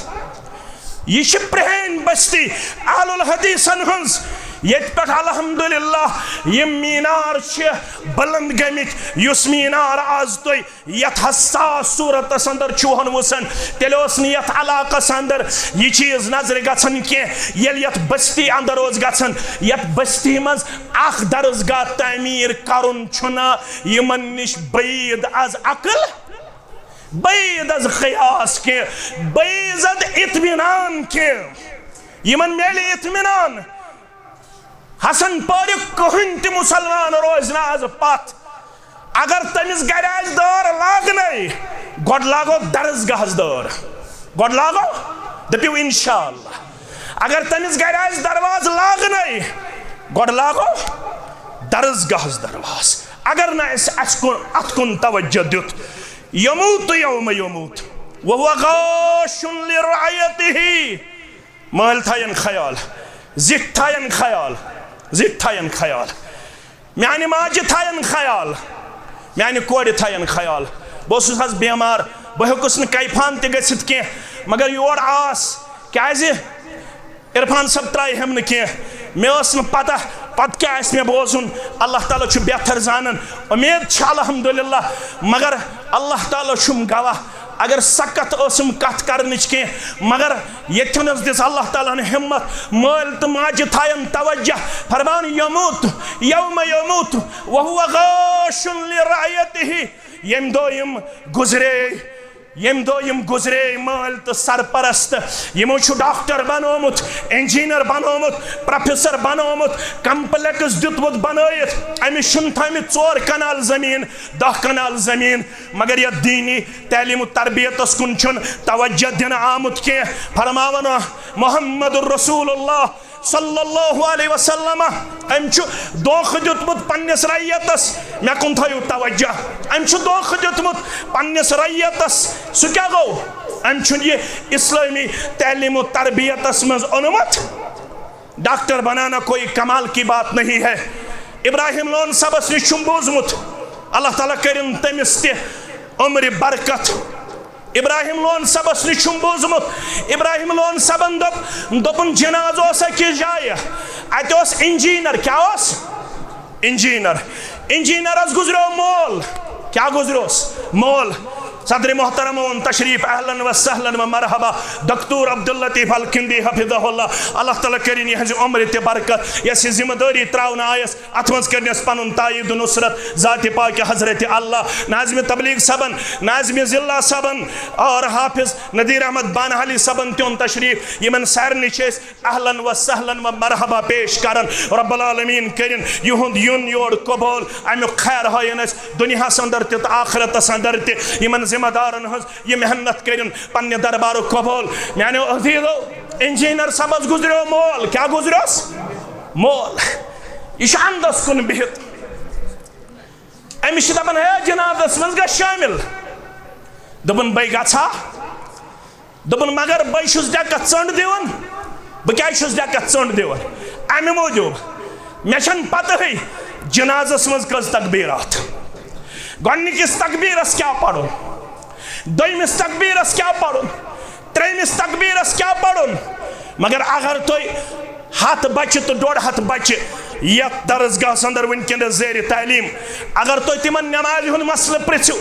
یہِ چھِ پرٛٲنۍ بستی اہل الحدیثن ہٕنٛز، ییٚتہِ پٮ۪ٹھ الحمدللہ یِم مینار چھِ بلند گٔمٕتۍ، یُس مینار از تُہۍ یتھ حساس صورتس اندر چھُوہن وٕچھان، تیٚلہِ اوس نہٕ یتھ علاقس اندر یہِ چیٖز نظرِ گژھان کینٛہہ۔ ییٚلہِ یتھ بستی اندر اوس گژھان، یتھ بستی منٛز اکھ درسگاہ تعمیٖر کرُن چھُنہٕ یِمن نِش بعید از عقل، بعید از قیاس کینٛہہ، بعید از اطمینان کینٛہہ۔ یِمن میلہِ اطمینان۔ حسن پورِ کٕہٕنۍ تہِ مسلمان روزِ نہٕ از پتھ۔ اگر تٔمِس گرِ آسہِ دٲر لاگنے، گۄڈٕ لاگو درسگاہس دٲر۔ گۄڈٕ لاگو، دٔپِو انشاءاللہ۔ اگر تٔمِس گرِ آسہِ دروازٕ لاگنے، گۄڈٕ لاگو درسگاہس دروازٕ۔ اگر نہٕ اَسہِ اَسہِ کُن، اتھ کُن توجہ دیُت، یموت یوم یموت وہو غاش لرعیتہ۔ مٲلۍ تھاین خیال، زِٹھۍ تھاین خیال، زِٹھۍ تھاین خیال، میانہِ ماجہِ تھاین خیال، میانہِ کورِ تھاین خیال۔ بہٕ اوسُس حظ بیمار، بہٕ ہیوٚکُس نہٕ کیفان تہِ گٔژھِتھ کینٛہہ، مگر یور آس۔ کیازِ؟ عرفان صٲب ترٛایہِ ہم نہٕ کینٛہہ۔ مےٚ ٲس نہٕ پتہ پتہٕ کیٛاہ آسہِ مےٚ بوزُن۔ اللہ تعالیٰ چھُ بہتر زانان۔ اُمید چھِ الحمدللہ، مگر اللہ تعالیٰ چھُم گواہ۔ اگر سکت ٲسٕم کتھ کرنٕچ کینٛہہ، مگر ییٚتھٮ۪ن حظ دِژ اللہ تعالیٰ ہن ہمت۔ مٲلۍ تہٕ ماجہِ تھاین توجہ، فرمان، یموت یوم یموت وہو غاش لرعیتہ۔ ییٚمہِ دۄہ یِم گُزرے، ییٚمہِ دۄہ یِم گُزرے مٲلۍ تہٕ سرپرست، یِمو چھُ ڈاکٹر بنومُت، انجینئر بنومُت، پروفیسر بنومُت، کمپلیکس دیُتمُت بنٲیِتھ۔ أمِس چھُنہٕ تھٲومٕتۍ ژور کنال زٔمیٖن، دَہ کنال زٔمیٖن، مگر یَتھ دیٖنی تعلیٖم و تربیتس کُن چھُنہٕ توجہ دِنہٕ آمُت کینٛہہ۔ فرماوان محمد رسول اللہ صلی اللہ علیہ وسلم، أمۍ چھُ دھوکہٕ دیُتمُت پننِس رعیتس، مےٚ کُن تھٲیِو توجہ، أمۍ چھُ دھوکہٕ دیُتمُت پننِس رعیتس۔ سُہ کیٛاہ گوٚو؟ أمۍ چھُنہٕ یہِ اسلٲمی تعلیٖم و تربیتس منٛز اوٚنمُت۔ ڈاکٹر بنانا کوئی کمال کی بات نہیں ہے۔ ابراہیم لون صٲبس نِش چھُم بوٗزمُت، اللہ تعالیٰ کٔرِن تٔمِس تہِ عمرِ برکت۔ ابراہیم لون صٲبس نِش چھُم بوٗزمُت، ابراہیم لون صٲبن دوٚپ، دوٚپُن، جنازٕ اوس أکِس جایہِ، اَتہِ اوس انجینر۔ کیٛاہ اوس؟ انجینر۔ انجینرس گُزریو مول۔ کیٛاہ گُزریوس؟ مول۔ صدر محترم اوٚن تشریف، اہلاً و سہلاً و مرحبا۔ دکتور عبداللطیف الکندی حفظہ اللہ، اللہ تعالیٰ کٔرِن یِہٕنٛزِ عمرِ تہِ برکت۔ یۄس یہِ ذمہٕ دٲری ترٛاونہٕ آیس، اتھ منٛز کٔرنس پنُن تایید و نصرت ذاتِ پاکِ حضرت اللہ۔ ناظمِ تبلیغ صٲبن، ناظمِ ضلع صٲبن اور حافظ نذیر احمد بانہالی صٲبن تہِ اوٚن تشریف۔ یِمن سارنٕے چھِ أسۍ اہلاً و سہلاً و مرحبا پیش کران۔ رب العالمین کٔرِن یِہُنٛد یُن یور قبول، امیُک خیر ہٲیِن اَسہِ دُنیاہَس اندر تہِ تہٕ آخرتَس اندر تہِ۔ یِمن ذمہ دارن ہٕنٛز یہِ محنت کٔرِن پننہِ دربارُک قبول۔ میانیو عزیزو، انجینئر صٲبس گُزریو مول۔ کیٛاہ گُزریوس؟ مول۔ یہِ چھُ اندس کُن بِہِتھ۔ أمِس چھِ دپان، ہے، جنازس منٛز گژھ شٲمِل۔ دوٚپُن، بے گژھا؟ دوٚپُن، مگر بے چھُس ڈٮ۪کس ژٔنٛڈ دِوان۔ بہٕ کیٛازِ چھُس ڈٮ۪کس ژٔنٛڈ دِوان؟ امہِ موٗجوٗب، مےٚ چھَنہٕ پتہٕے جنازس منٛز کٔژ تکبیٖرات۔ گۄڈٕنِکِس تکبیٖرس کیٛاہ پرُن، دوٚیمِس تکبیٖرس کیٛاہ پرُن، ترٛیٚیمِس تکبیٖرس کیٛاہ پرُن۔ مگر اگر تُہۍ ہتھ بچہِ تہٕ ڈۄڈ ہتھ بچہِ یتھ درسگاہس اندر وٕنکیٚنس زیر تعلیٖم، اگر تُہۍ تِمن نمازِ ہُنٛد مسلہٕ پرژھِو،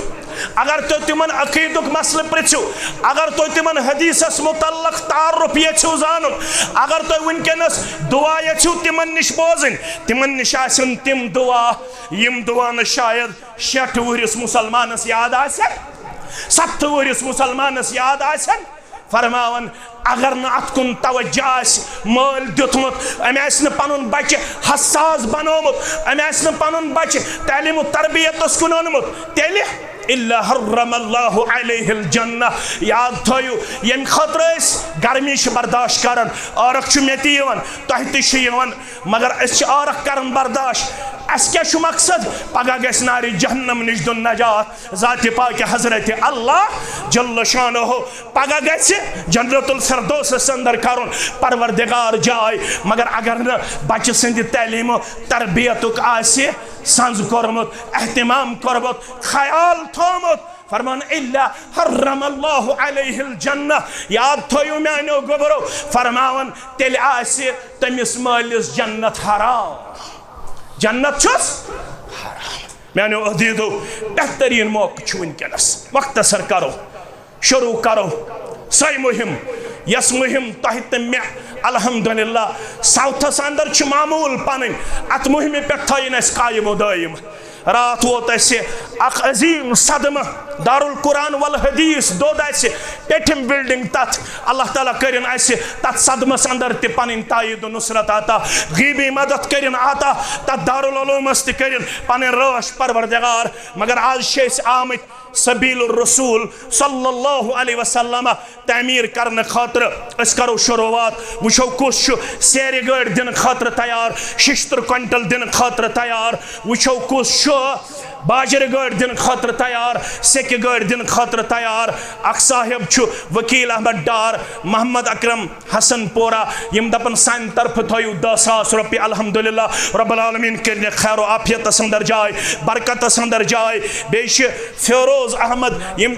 اگر تُہۍ تِمن عقیٖدُک مسلہٕ پرژھِو، اگر تُہۍ تِمن حدیثس متعلق تعارف یژھِو زانُن، اگر تُہۍ وٕنکیٚنس دعا یژھِو تِمن نِش بوزٕنۍ، تِمن نِش آسن تِم دعا، یِم دعا نہٕ شاید شیٹھ وُہرِس مسلمانس یاد آسن، ستھ وُہرِس مسلمانس یاد آسن۔ فرماوان، اگر نہٕ اتھ کُن توجہ آسہِ، مٲلۍ دیُتمُت، أمۍ آسہِ نہٕ پنُن بچہِ حساس بنومُت، أمۍ آسہِ نہٕ پنُن بچہِ تعلیٖم و تربیتس کُن اوٚنمُت، تیٚلہِ الا حرم اللہ علیہ الجنہ۔ یاد تھٲیِو، ییٚمہِ خٲطرٕ أسۍ گرمی چھِ برداشت کران، عٲرق چھُ مےٚ تہِ یِوان، تۄہہِ تہِ چھُ یِوان، مگر أسۍ چھِ عٲرق کران برداشت۔ اَسہِ کیٛاہ چھُ مقصد؟ پگاہ گژھِ نارِ جہنم نِش دیُن نجات ذاتِ پاکِ حضرت اللہ جل شانہ۔ پگاہ گژھِ جنت الفردوسس اندر کرُن پروردگار جاے۔ مگر اگر نہٕ بچہِ سٕنٛدِ تعلیٖم و تربیتُک آسہِ سنٛز کوٚرمُت، اہتمام کوٚرمُت، خیال تھوٚومُت، فرمان، الا حرم اللہ علیہ الجنہ۔ یاد تھٲیِو میانیو گوٚبرو، فرماوان، تیٚلہِ آسہِ تٔمِس مٲلِس جنت حرام۔ جنت چھُس حرام۔ میانیو عزیزو، بہترین موقع چھُ وٕنکیٚنس۔ مختصر کرو، شروع کرو سۄے مُہِم، یۄس مُہِم تۄہہِ تہٕ مےٚ الحمدللہ ساؤتھس اندر چھِ معمول پنٕنۍ۔ اتھ مُہِمہِ پٮ۪ٹھ تھٲیِن اَسہِ قائم و دائم۔ راتھ ووت اَسہِ اکھ عظیم صدمہٕ، دارالقرآن والحدیث دوٚد اَسہِ، پیٚٹھِم بلڈنگ تتھ۔ اللہ تعالیٰ کٔرِن اَسہِ تتھ صدمس اندر تہِ پنٕنۍ تائید و نصرت عطا، غیبی مدد کٔرِن عطا، تتھ دارالعلومس تہِ کٔرِن پنٕنۍ رٲچھ پروردگار۔ مگر آز چھِ أسۍ آمٕتۍ سبیل الرسول صلی اللہ علیہ وسلم تعمیر کرنہٕ خٲطرٕ۔ أسۍ کرو شروعات، وٕچھو کُس چھُ سیرِ گٲڑۍ دِنہٕ خٲطرٕ تیار، ششتٕر کوینٹل دِنہٕ خٲطرٕ تیار، وٕچھو کُس چھُ باجرِ گٲڑۍ دِنہٕ خٲطرٕ تیار، سیٚکہِ گٲڑۍ دِنہٕ خٲطرٕ تیار۔ اکھ صاحب چھُ وکیل احمد ڈار، محمد اکرم حسن پورہ، یِم دپن سانہِ طرفہٕ تھٲیِو دَہ ساس رۄپیہِ۔ الحمدللہ، رب العالمین کٔرِنَکھ خیر و عافیتس اندر جاے، برکتس اندر جاے۔ بیٚیہِ چھِ فیروز احمد، یِم،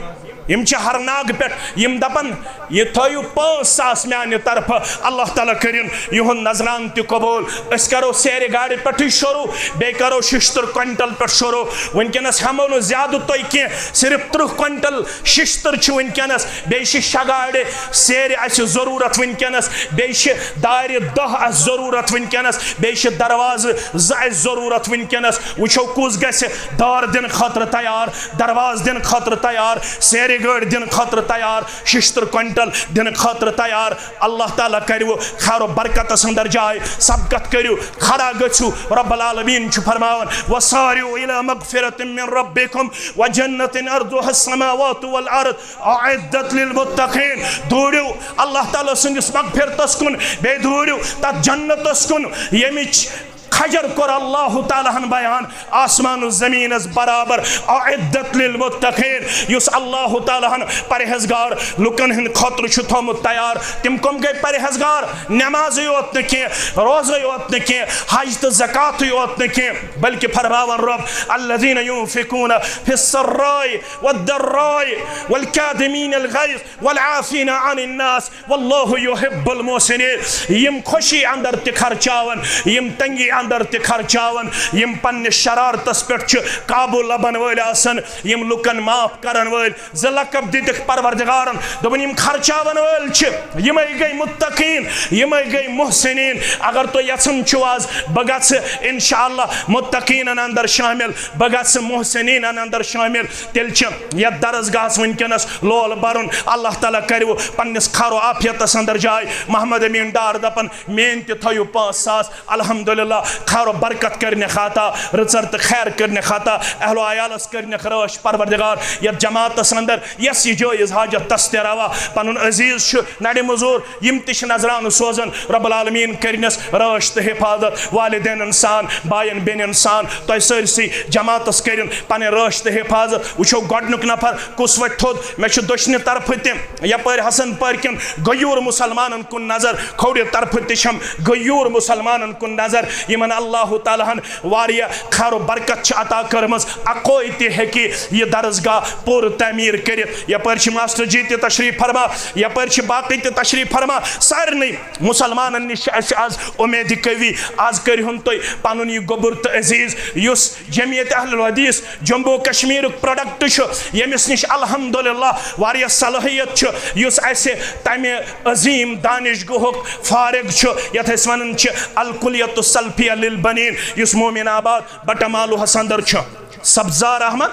یِم چھِ ہرناگ پٮ۪ٹھ، یِم دپن، یہِ تھٲیِو پانٛژھ ساس میانہِ طرفہٕ، اللہ تعالیٰ کٔرِن یِہُنٛد نذران تہِ قبول۔ أسۍ کرو سیرِ گاڑِ پٮ۪ٹھٕے شروع، بیٚیہِ کرو ششتٕر کوینٹل پٮ۪ٹھ شروع۔ وٕنکیٚنس ہٮ۪مو نہٕ زیادٕ تۄہہِ کینٛہہ، صرف تٕرٛہ کوینٹل ششتٕر چھِ وٕنکیٚنس، بیٚیہِ چھِ شےٚ گاڑِ سیرِ اَسہِ ضروٗرت وٕنکیٚنس، بیٚیہِ چھِ دارِ دَہ اَسہِ ضروٗرت وٕنکیٚنس، بیٚیہِ چھِ دروازٕ زٕ اَسہِ ضروٗرت وٕنکیٚنس۔ وٕچھو کُس گژھِ دار دِنہٕ خٲطرٕ تیار، دروازٕ دِنہٕ خٲطرٕ تیار، سیرِ گٲڑۍ دِنہٕ خٲطرٕ تیار، ششتٕر کوینٹل دِنہٕ خٲطرٕ تیار۔ اللہ تعالیٰ کٔرِو خیر و برکتس اندر جاے۔ سبقت کٔرِو، کھڑا گٔژھِو۔ رب العالمین چھُ فرماوان، وسارعوا الی مغفرۃ من ربکم وجنۃ عرضها السماوات والارض اعدت للمتقین۔ دوٗرِو اللہ تعالیٰ سٕنٛدِس مغفرتس کُن، بیٚیہِ دوٗرِو تتھ جنتس کُن، ییٚمِچ کھجر کوٚر اللہ تعالیٰ ہن بیان، آسمان و زمینس برابر۔ اعدت للمتقین، یُس اللہ تعالیٰ ہن پرہیزگار لُکن ہٕنٛدِ خٲطرٕ چھُ تھوٚومُت تیار۔ تِم کم گٔے پرہیزگار؟ نمازٕے یوت نہٕ کینٛہہ، روزے یوت نہٕ کینٛہہ، حج تہٕ زکاتٕے یوت نہٕ کینٛہہ، بلکہِ فرماوان رۄب، الذین ینفقون فی السراء والضراء والکاظمین الغیظ والعافین عن الناس واللہ یحب المحسنین۔ یِم خوشی اندر تہِ خرچاون، یِم تنگی اندر تہِ خرچاون، یِم پننِس شرارتس پٮ۪ٹھ چھِ قابو لبن وٲلۍ آسان، یِم لُکن معاف کرن وٲلۍ، زٕ لقب دِتِکھ پروردگارن، دوٚپُن، یِم خرچاون وٲلۍ چھِ، یِمے گٔے متقین، یِمے گٔے محسنین۔ اگر تُہۍ یژھان چھِو آز بہٕ گژھٕ انشاءاللہ متقینن اندر شٲمِل، بہٕ گژھٕ محسنینن اندر شٲمِل، تیٚلہِ چھِ یتھ درسگاہس وٕنکیٚنس لول برُن۔ اللہ تعالیٰ کرِوٕ پننِس خیر و عافیتس اندر جاے۔ محمد امین ڈار دپان، میٲنۍ تہِ تھٲیِو پانٛژھ ساس۔ الحمدللہ، خیر و برکت کٔرنَکھ عطا، رٕژر تہٕ خیر کٔرنَکھ عطا، اہل و عیالس کٔرنَکھ رٲچھ پروردگار۔ یتھ جماعتس اندر یس یہِ جٲیز حاجت تس تہِ روا، پنُن عزیز چھُ نڑِ مزور، یِم تہِ چھِ نذرانہٕ سوزان، رب العالمین کٔرنَس رٲچھ تہٕ حفاظت۔ والدینن سان، باین بیٚنٮ۪ن سان، تۄہہِ سٲرسٕے جماعتس کٔرِن پنٕنۍ رٲچھ تہٕ حفاظت۔ وٕچھو گۄڈنیُک نفر کُس وۄتھِ تھوٚد۔ مےٚ چھُ دٔچھنہِ طرفہٕ تہِ یپٲرۍ حسن پورِ کٮ۪ن غیور مسلمانن کُن نظر، کھوورِ طرفہٕ تہِ چھم غیور مسلمانن کُن نظر، یِمن اللہ تعالیٰ ہن واریاہ خیر و برکت چھِ عطا کٔرمٕژ۔ اکوے تہِ ہیٚکہِ یہِ درسگاہ پوٗرٕ تعمیٖر کٔرِتھ۔ یپٲرۍ چھِ ماسٹر جی تہِ تشریف فرما، یپٲرۍ چھِ باقٕے تہِ تشریف فرما۔ سارنٕے مسلمانن نِش چھِ اَسہِ آز اُمید قوی، آز کٔرِہُن تُہۍ پنُن یہِ گوٚبُر تہٕ عزیز، یُس جمعیت اہل الحدیث جموں کشمیرُک پروڈکٹ چھُ، ییٚمِس نِش الحمدللہ واریاہ صلٲحیت چھُ، یُس اَسہِ تَمہِ عظیٖم دانش گاہُک فارغ چھُ، یَتھ أسۍ وَنان چھِ الکلیۃ السلفیہ للبنین، یُس مومن آباد بٹہ مالوہس اندر چھُ۔ سبزار احمد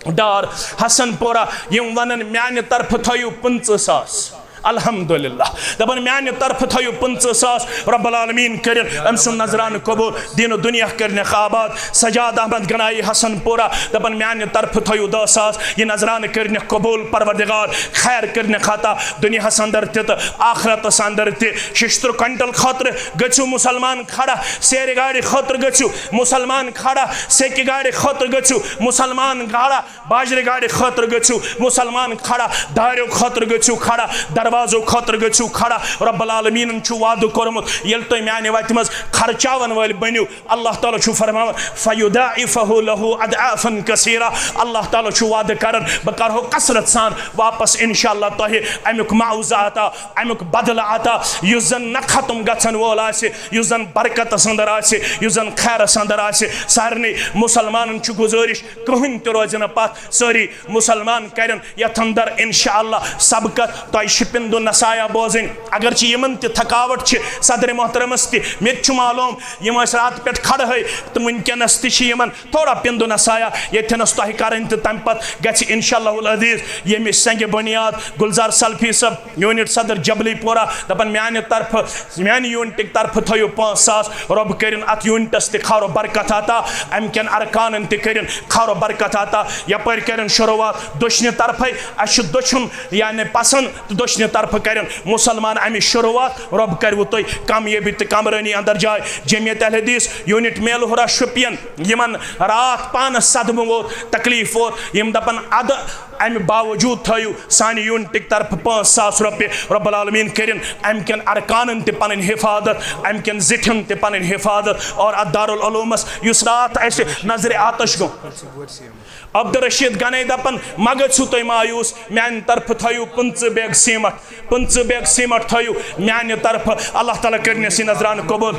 ڈار، حسن پورہ، یِم ونن، میانہِ طرفہٕ تھٲیِو پٕنٛژٕہ ساس۔ الحمدللہ۔ دپان، میانہِ طرفہٕ تھٲیِو پٕنٛژٕہ ساس، رب العالمین کٔرِن أمۍ سُنٛد نذرانہٕ قبول، دین و دنیا کٔرنَکھ آباد۔ سجاد احمد گنایی، حسن پورہ، دپان، میانہِ طرفہٕ تھٲیِو دَہ ساس، یہِ نذرانہٕ کٔرنَکھ قبول پروردگار، خیر کٔرنَکھ عطا، دنیاہس اندر تہِ تہٕ آخرتس اندر تہِ۔ ششتٕر کوینٹل خٲطرٕ گٔژھِو مسلمان کھڑا، سیرِ گاڑِ خٲطرٕ گٔژھِو مسلمان کھڑا، سیٚکہِ گاڑِ خٲطرٕ گٔژھِو مسلمان کھڑا، باجرِ گاڑِ خٲطرٕ گٔژھِو مسلمان کھڑا، داریو خٲطرٕ گٔژھِو کھڑا، دروازو خٲطرٕ گٔژھِو کھڑا۔ رب العالمینن چھُ وعدٕ کوٚرمُت، ییٚلہِ تُہۍ میانہِ وتہِ منٛز خرچاون وٲلۍ بٔنِو، اللہ تعالیٰ چھُ فرماوان، فیضاعفہ لہ اضعافا کثیرہ، اللہ تعالیٰ چھُ وعدٕ کران، بہٕ کرہو کثرت سان واپس انشاءاللہ تۄہہِ امیُک معاوضہ عطا، امیُک بدلہٕ عطا، یُس زن نہ ختم گژھن وول آسہِ، یُس زن برکتس اندر آسہِ، یُس زن خیرس اندر آسہِ۔ سارنٕے مسلمانن چھُ گزٲرِش، کٕہٕنۍ تہِ روزِ نہٕ پتھ، سٲری مسلمان کرن یتھ اندر انشاءاللہ سبقت۔ تۄہہِ چھِ پِندُن نصایح بوزٕنۍ، اگرچہ یِمن تہِ تھکاوٹ چھِ، صدر محترمس تہِ، مےٚ تہِ چھُ معلوم، یِم ٲسۍ راتہٕ پٮ۪ٹھ کھڑہے تہٕ وٕنکیٚنس تہِ چھِ یِمن تھوڑا پِندُن نصایح ییٚتھٮ۪نس تۄہہِ کرٕنۍ، تہٕ تمہِ پتہٕ گژھِ انشاءاللہ العزیز ییٚمہِ سنگِ بنیاد گلزار سلفی صٲب، یونٹ صدر جبلی پورہ، دپان، میانہِ طرفہٕ، میانہِ یونٹٕکۍ طرفہٕ تھٲیِو پانٛژھ ساس، رۄب کٔرِن اتھ یونٹس تہِ خیر و برکت عطا، امہِ کٮ۪ن ارکانن تہِ کٔرِن خیر و برکت عطا۔ یپٲرۍ کٔرِن شروعات دٔچھنہِ طرفے، اسہِ چھُ دٔچھُن یعنی پسند، تہٕ دٔچھنہِ طرفہٕ کٔرِن مسلمان امِچ شروعات، رۄب کروٕ تُہۍ کامیٲبی تہٕ کامرٲنی اندر جاے۔ جمعیت اہل حدیث یونٹ میلہورہ شُپین، یِمن راتھ پانس صدمہٕ ووت، تکلیف ووت، یِم دپان، ادٕ امہِ باوجود تھٲیِو سانہِ یونٹٕکۍ طرفہٕ پانٛژھ ساس رۄپیہِ۔ رب العالمین کٔرِن امہِ کٮ۪ن ارکانن تہِ پنٕنۍ حفاظت، امہِ کٮ۪ن زِٹھٮ۪ن تہِ پنٕنۍ حفاظت۔ اور اتھ دارالعلومس یُس راتھ اسہِ نظرِ آتش گوٚو، عبدالرشید گنے دپان، مہ گژھِو تُہۍ مایوس، میانہِ طرفہٕ تھٲیِو پٕنٛژٕہ بیگ سیمٹ، پٕنٛژٕہ بیگ سیمٹ تھٲیِو میانہِ طرفہٕ۔ اللہ تعالیٰ کٔرِنَس یہِ نذرانہٕ قبول۔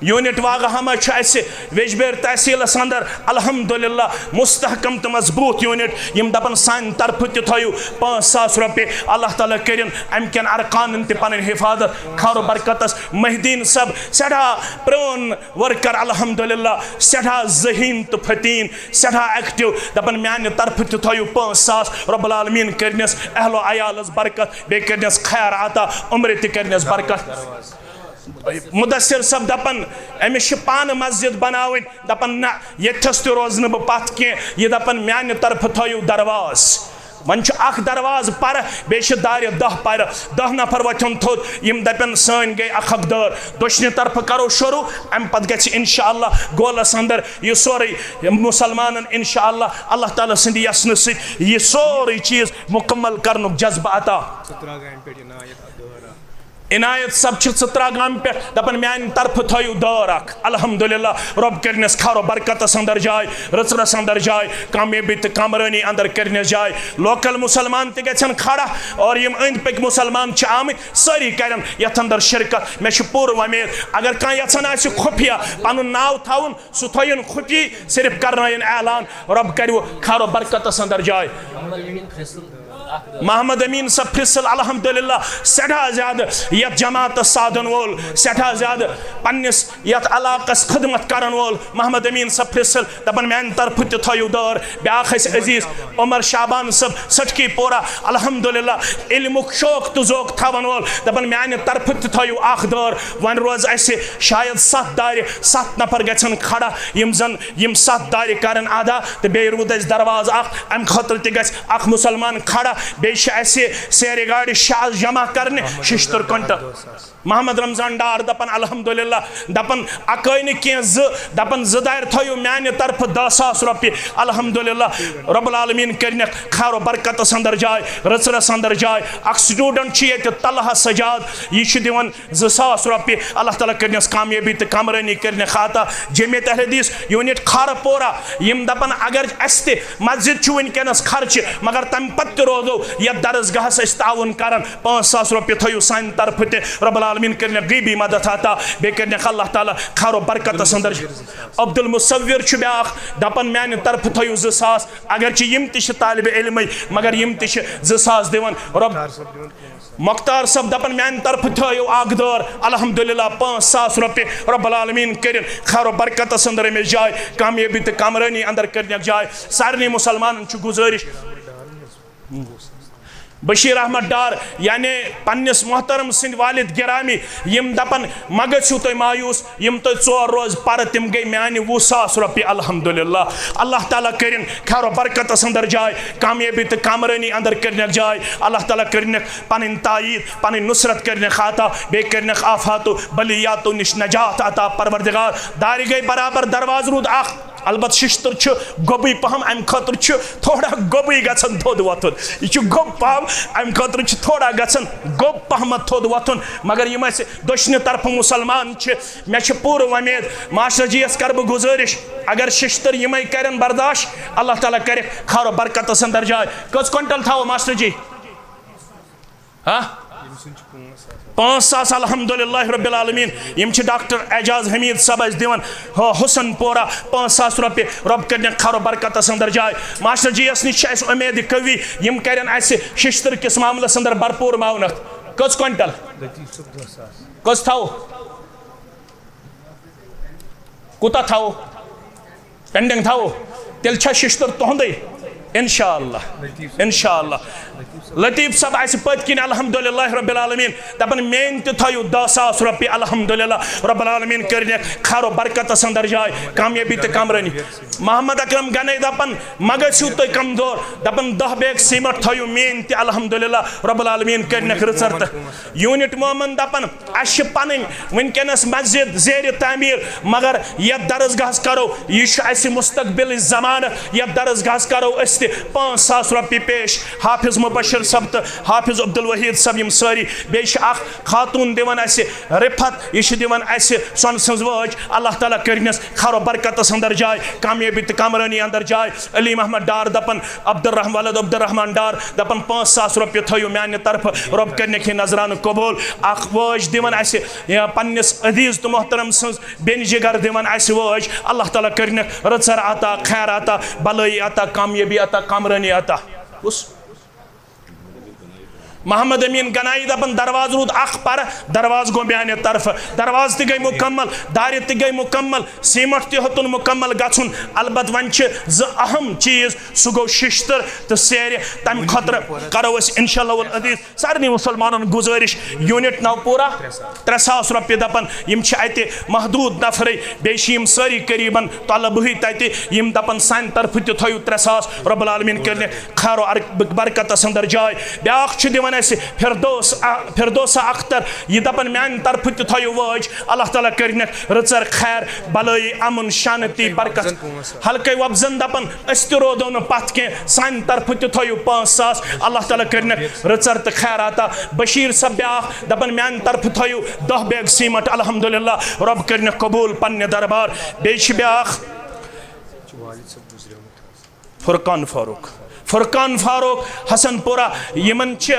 یونٹ واگہ ہما چھُ اسہِ ویجبیر تحصیلس اندر الحمدللہ مستحکم تہٕ مضبوط یونٹ۔ یِم دپان، سانہِ طرفہٕ تہِ تھٲیِو پانٛژھ ساس رۄپیہِ۔ اللہ تعالیٰ کٔرِن امہِ کٮ۪ن ارکانن تہِ پنٕنۍ حفاظت۔ خیر و برکتس محی الدین صٲب، سٮ۪ٹھاہ پرٛون ورکر الحمدللہ، سٮ۪ٹھاہ ذہین تہٕ فتیٖن، سٮ۪ٹھاہ ایکٹیو، دپان، میانہِ طرفہٕ تہِ تھٲیِو پانٛژھ ساس۔ رب العالمین کٔرِنَس اہل و عیالس برکت، بیٚیہِ کٔرِنَس خیر عطا، عمرِ تہِ کٔرِنَس برکت۔ مدثر صٲب دپان، أمِس چھِ پانہٕ مسجد بناوٕنۍ، دپان، نہ، ییٚتھس تہِ روزٕ نہٕ بہٕ پتھ کینٛہہ۔ یہِ دپان، میانہِ طرفہٕ تھٲیِو درواز۔ وۄنۍ چھُ اکھ دروازٕ پرٕ، بیٚیہِ چھِ دارِ دَہ پرٕ۔ دَہ نفر وۄتھن تھوٚد، یِم دَپن سٲنۍ گٔے اکھ اکھ دٲر۔ دٔچھنہِ طرفہٕ کرو شروع، اَمہِ پتہٕ گژھِ انشاءاللہ گولس اندر یہِ سورُے مُسلمانن انشاءاللہ اللہ تعالیٰ سٕنٛدِ یژھنہٕ سۭتۍ یہِ سورُے چیٖز مُکمل کرنُک جذبہٕ عطا۔ عنایت صٲب چھِ ژٕترا گامہِ پٮ۪ٹھ، دَپان میٛانہِ طرفہٕ تھٲیِو دٲر اکھ۔ الحمدللہ، رۄب کٔرنَس خیر و برکتس اندر جاے، رٕژرس اندر جاے، کامیٲبی تہٕ کامرٲنی اندر کٔرنَس جاے۔ لوکل مُسلمان تہِ گژھن کھڑا، اور یِم أنٛدۍ پٔکۍ مُسلمان چھِ آمٕتۍ، سٲری کرن یتھ اندر شرکت۔ مےٚ چھِ پوٗرٕ وۄمید، اگر کانٛہہ یژھان آسہِ خُفیہ پنُن ناو تھاوُن، سُہ تھٲیِن خُفی، صرف کرنٲیِن اعلان، رۄب کرِ خیر و برکتس اندر جاے۔ محمد امین صٲب پھرسل الحمدللہ سٮ۪ٹھاہ زیادٕ یتھ جماعتس سادن وول، سٮ۪ٹھاہ زیادٕ پننِس یتھ علاقس خدمت کرن وول محمد امین صٲب پھرسل، دپان میانہِ طرفہٕ تہِ تھٲیِو دٲر۔ بیاکھ ٲسۍ عزیز عمر شعبان صٲب سٹکی پورہ، الحمدللہ علمُک شوق تہٕ ذوق تھاون وول، دپان میانہِ طرفہٕ تہِ تھٲیِو اکھ دٲر۔ وۄنۍ روز اسہِ شاید ستھ دارِ، ستھ نفر گژھن کھڑا، یِم زن یِم ستھ دارِ کرن ادا، تہٕ بیٚیہِ روٗد اسہِ دروازٕ اکھ، امہِ خٲطرٕ تہِ گژھِ اکھ مُسلمان کھڑا۔ بیٚیہِ چھِ اسہِ سیرِ گاڑِ شیٚے آز جمع کرنہِ ششتٕر کوینٹل۔ محمد رمضان ڈار دپان الحمدللہ، دپان اکٲے نہٕ کینٛہہ زٕ، دپان زٕ دارِ تھٲیِو میانہِ طرفہٕ دَہ ساس رۄپیہِ۔ الحمدللہ، رب العالمین کٔرنکھ خیر و برکتس اندر جاے، رٕژرس اندر جاے۔ اکھ سٹوڈنٹ چھُ ییٚتہِ طلحہ سجاد، یہِ چھُ دِوان زٕ ساس رۄپیہِ۔ اللہ تعالیٰ کٔرنَس کامیٲبی تہٕ کامرٲنی کٔرنَس عطا۔ جمعیت اہل حدیث یونٹ کھارٕ پورہ، یِم دَپَن اگر اَسہِ تہِ مسجد چھُ وٕنکیٚنَس خرچہِ، مگر تَمہِ پَتہٕ تہِ روزو یَتھ درسگاہَس أسۍ تعاوُن کَران۔ پانٛژھ ساس رۄپیہِ تھٲیِو سانہِ طرفہٕ تہِ۔ رب العالمین کٔرنَس غیبی مدد عطا، بیٚیہِ کٔرنَس اللہ تعالیٰ خیر و برکتَس اندر۔ عبدالمصور چھُ بیٛاکھ، دَپَن میٛانہِ طرفہٕ تھٲیِو زٕ ساس، اگرچہِ یِم تہِ چھِ طالبِ علمٕے، مگر یِم تہِ چھِ زٕ ساس دِوان۔ رب مختار صٲب دپان میانہِ طرفہٕ تھٲیِو اکھ دٲر، الحمدللہ، پانٛژھ ساس رۄپیہِ۔ رب العالمین کٔرِن خیر و برکتس اندر أمِس جاے، کامیٲبی تہٕ کامرٲنی اندر کٔرنَس جاے۔ سارنٕے مُسلمانن چھُ گُزٲرِش، بشیر احمد ڈار، یعنی پننِس محترم سٕنٛدۍ والد گرامی، یِم دپان مہ گٔژھِو تُہۍ مایوس، یِم تۄہہِ ژور روز پرٕ، تِم گٔے میانہِ وُہ ساس رۄپیہِ۔ الحمدللہ، اللہ تعالیٰ کٔرِن خیر و برکتس اندر جاے، کامیٲبی تہٕ کامرٲنی اندر کٔرنَس جاے۔ اللہ تعالیٰ کٔرنَس پنٕنۍ تائید، پنٕنۍ نصرت کٔرنَس عطا، بیٚیہِ کٔرنَس آفاتو بلیاتو نِش نجات عطا۔ پروردگار، دارِ گٔے برابر، دروازٕ روٗد اکھ۔ البتہ ششتٕر چھُ گوٚبُے پہم، امہِ خٲطرٕ چھُ تھوڑا گوٚبُے گژھان تھوٚد وۄتھُن۔ یہِ چھُ گوٚب پہم، امہِ خٲطرٕ چھُ تھوڑا گژھان گوٚب پہمتھ تھوٚد وۄتھُن۔ مگر یِم اسہِ دٔچھنہِ طرفہٕ مُسلمان چھِ، مےٚ چھِ پوٗرٕ وۄمید، ماسٹر جی یَس کَرٕ بہٕ گُزٲرِش، اگر ششتٕر یِمَے کَرن برداش، اللہ تعالیٰ کَرِ خیر و برکتَس اندر جاے۔ کٔژ کوینٹل تھاوو ماسٹر جی؟ ہا؟ پانٛژھ ساس، الحمدللہ رب العالمین۔ یِم چھِ ڈاکٹر اعجاز حمید صٲب اَسہِ دِوان، ہو، حسن پورہ، پانٛژھ ساس رۄپیہِ۔ رۄب کٔرنَس خیر و برکتَس اندر جاے۔ ماسٹر جی یَس نِش چھِ اَسہِ اُمید قوی، یِم کَرن اَسہِ ششتٕر کِس معاملَس اندر بھرپوٗر معاونت۔ کٔژ کوینٹل؟ کٔژ تھاوو؟ کوٗتاہ تھاوو؟ پینڈنگ تھاوو؟ تیٚلہِ چھا ششتٕر تُہُنٛدُے؟ انشاءاللہ، انشاءاللہ۔ لطیف صٲب آسہِ پٔتۍ کِنۍ، الحمدللہ رب العالمین، دپان میٲنۍ تہِ تھٲیِو دَہ ساس رۄپیہِ۔ الحمدللہ رب العالمین کٔرنَس خیر و برکتس اندر جاے، کامیٲبی تہٕ کامرٲنی۔ محمد اکرم گنے دپان مہ گٔژھِو تُہۍ کمزور، دپان دَہ بیگ سیمٹ تھٲیِو میٲنۍ تہِ۔ الحمدللہ رب العالمین کٔرنَس رٕژر تہٕ یونٹ مومن دپان اسہِ چھِ پنٕنۍ وٕنکیٚنس مسجد زیرِ تعمیٖر، مگر یتھ درسگاہس کرو، یہِ چھُ اسہِ مستقبلٕچ ضمانت، یتھ درسگاہس کرو أسۍ تہِ پانٛژھ ساس رۄپیہِ پیش۔ حافظ مبشر صٲب تہٕ حافظ عبدالوحید صٲب، یِم سٲری، بیٚیہِ چھِ اکھ خاتوٗن دِوان اسہِ رفعت، یہِ چھِ دِوان اسہِ سۄنہٕ سٕنٛز وٲج۔ اللہ تعالیٰ کٔرنَس خیر و برکتس اندر جاے، کامیٲبی تہٕ کامرٲنی اندر جاے۔ علی محمد ڈار دپان، عبدالرحم، ولد عبدالرحمان ڈار دپان، پانٛژھ ساس رۄپیہِ تھٲیِو میانہِ طرفہٕ، رۄب کٔرنَس یہِ نذرانہٕ قبول۔ اکھ وٲج دِوان اسہِ، یا، پننِس عزیز تہٕ محترم سٕنٛز بیٚنہِ جگر دِوان اسہِ وٲج۔ اللہ تعالیٰ کٔرنَس رٕژر عطا، خیر عطا، بلٲیی عطا، کامیٲبی عطا، کامرٲنی عطا۔ کُس؟ محمد امین گنایی دپان، دروازٕ روٗد اکھ پرٕ، دروازٕ گوٚو میانہِ طرفہٕ، دروازٕ تہِ گٔے مکمل، دارِ تہِ گٔے مکمل، سیمٹ تہِ ہیوٚتُن مکمل گژھُن۔ البتہٕ وۄنۍ چھِ زٕ اہم چیٖز، سُہ گوٚو ششتٕر تہٕ سیرِ۔ تمہِ خٲطرٕ کرو أسۍ انشاء اللہ العزیز سارنٕے مسلمانن گزٲرش، یونٹ نوپورہ ترٛےٚ ساس رۄپیہِ دپان، یِم چھِ اتہِ محدود نفرٕے، بیٚیہِ چھِ یِم سٲری قریباً طلبہٕے تتہِ، یِم دپان سانہِ طرفہٕ تہِ تھٲیِو ترٛےٚ ساس، رب العالمین کٔرِنکھ خیر و ار-، برکتس اندر جاے۔ بیاکھ چھُ دِوان اسہِ فردوس ا-، فردوسہ اختر، یہِ دپان میانہِ طرفہٕ تہِ تھٲیِو وٲج، اللہ تعالیٰ کٔرِنکھ رٕژر خیر، بلٲیی، امن، شانتی، برکت۔ ہلکے وۄپزن دپان أسۍ تہِ رودو نہٕ پتھ کینٛہہ، سانہِ طرفہٕ تہِ تھٲیِو پانٛژھ ساس، اللہ تعالیٰ کٔرِنکھ رٕژر تہٕ خیر عطا۔ بشیر صٲب بیاکھ دپان میانہِ طرفہٕ تھٲیِو دہ بیگ سیمٹ، الحمدللہ، رب کٔرِنکھ قبول پننہِ دربار۔ بیٚیہِ چھِ بیاکھ فرقان فاروق، فرقان فاروق حسن پورہ، یِمن چھِ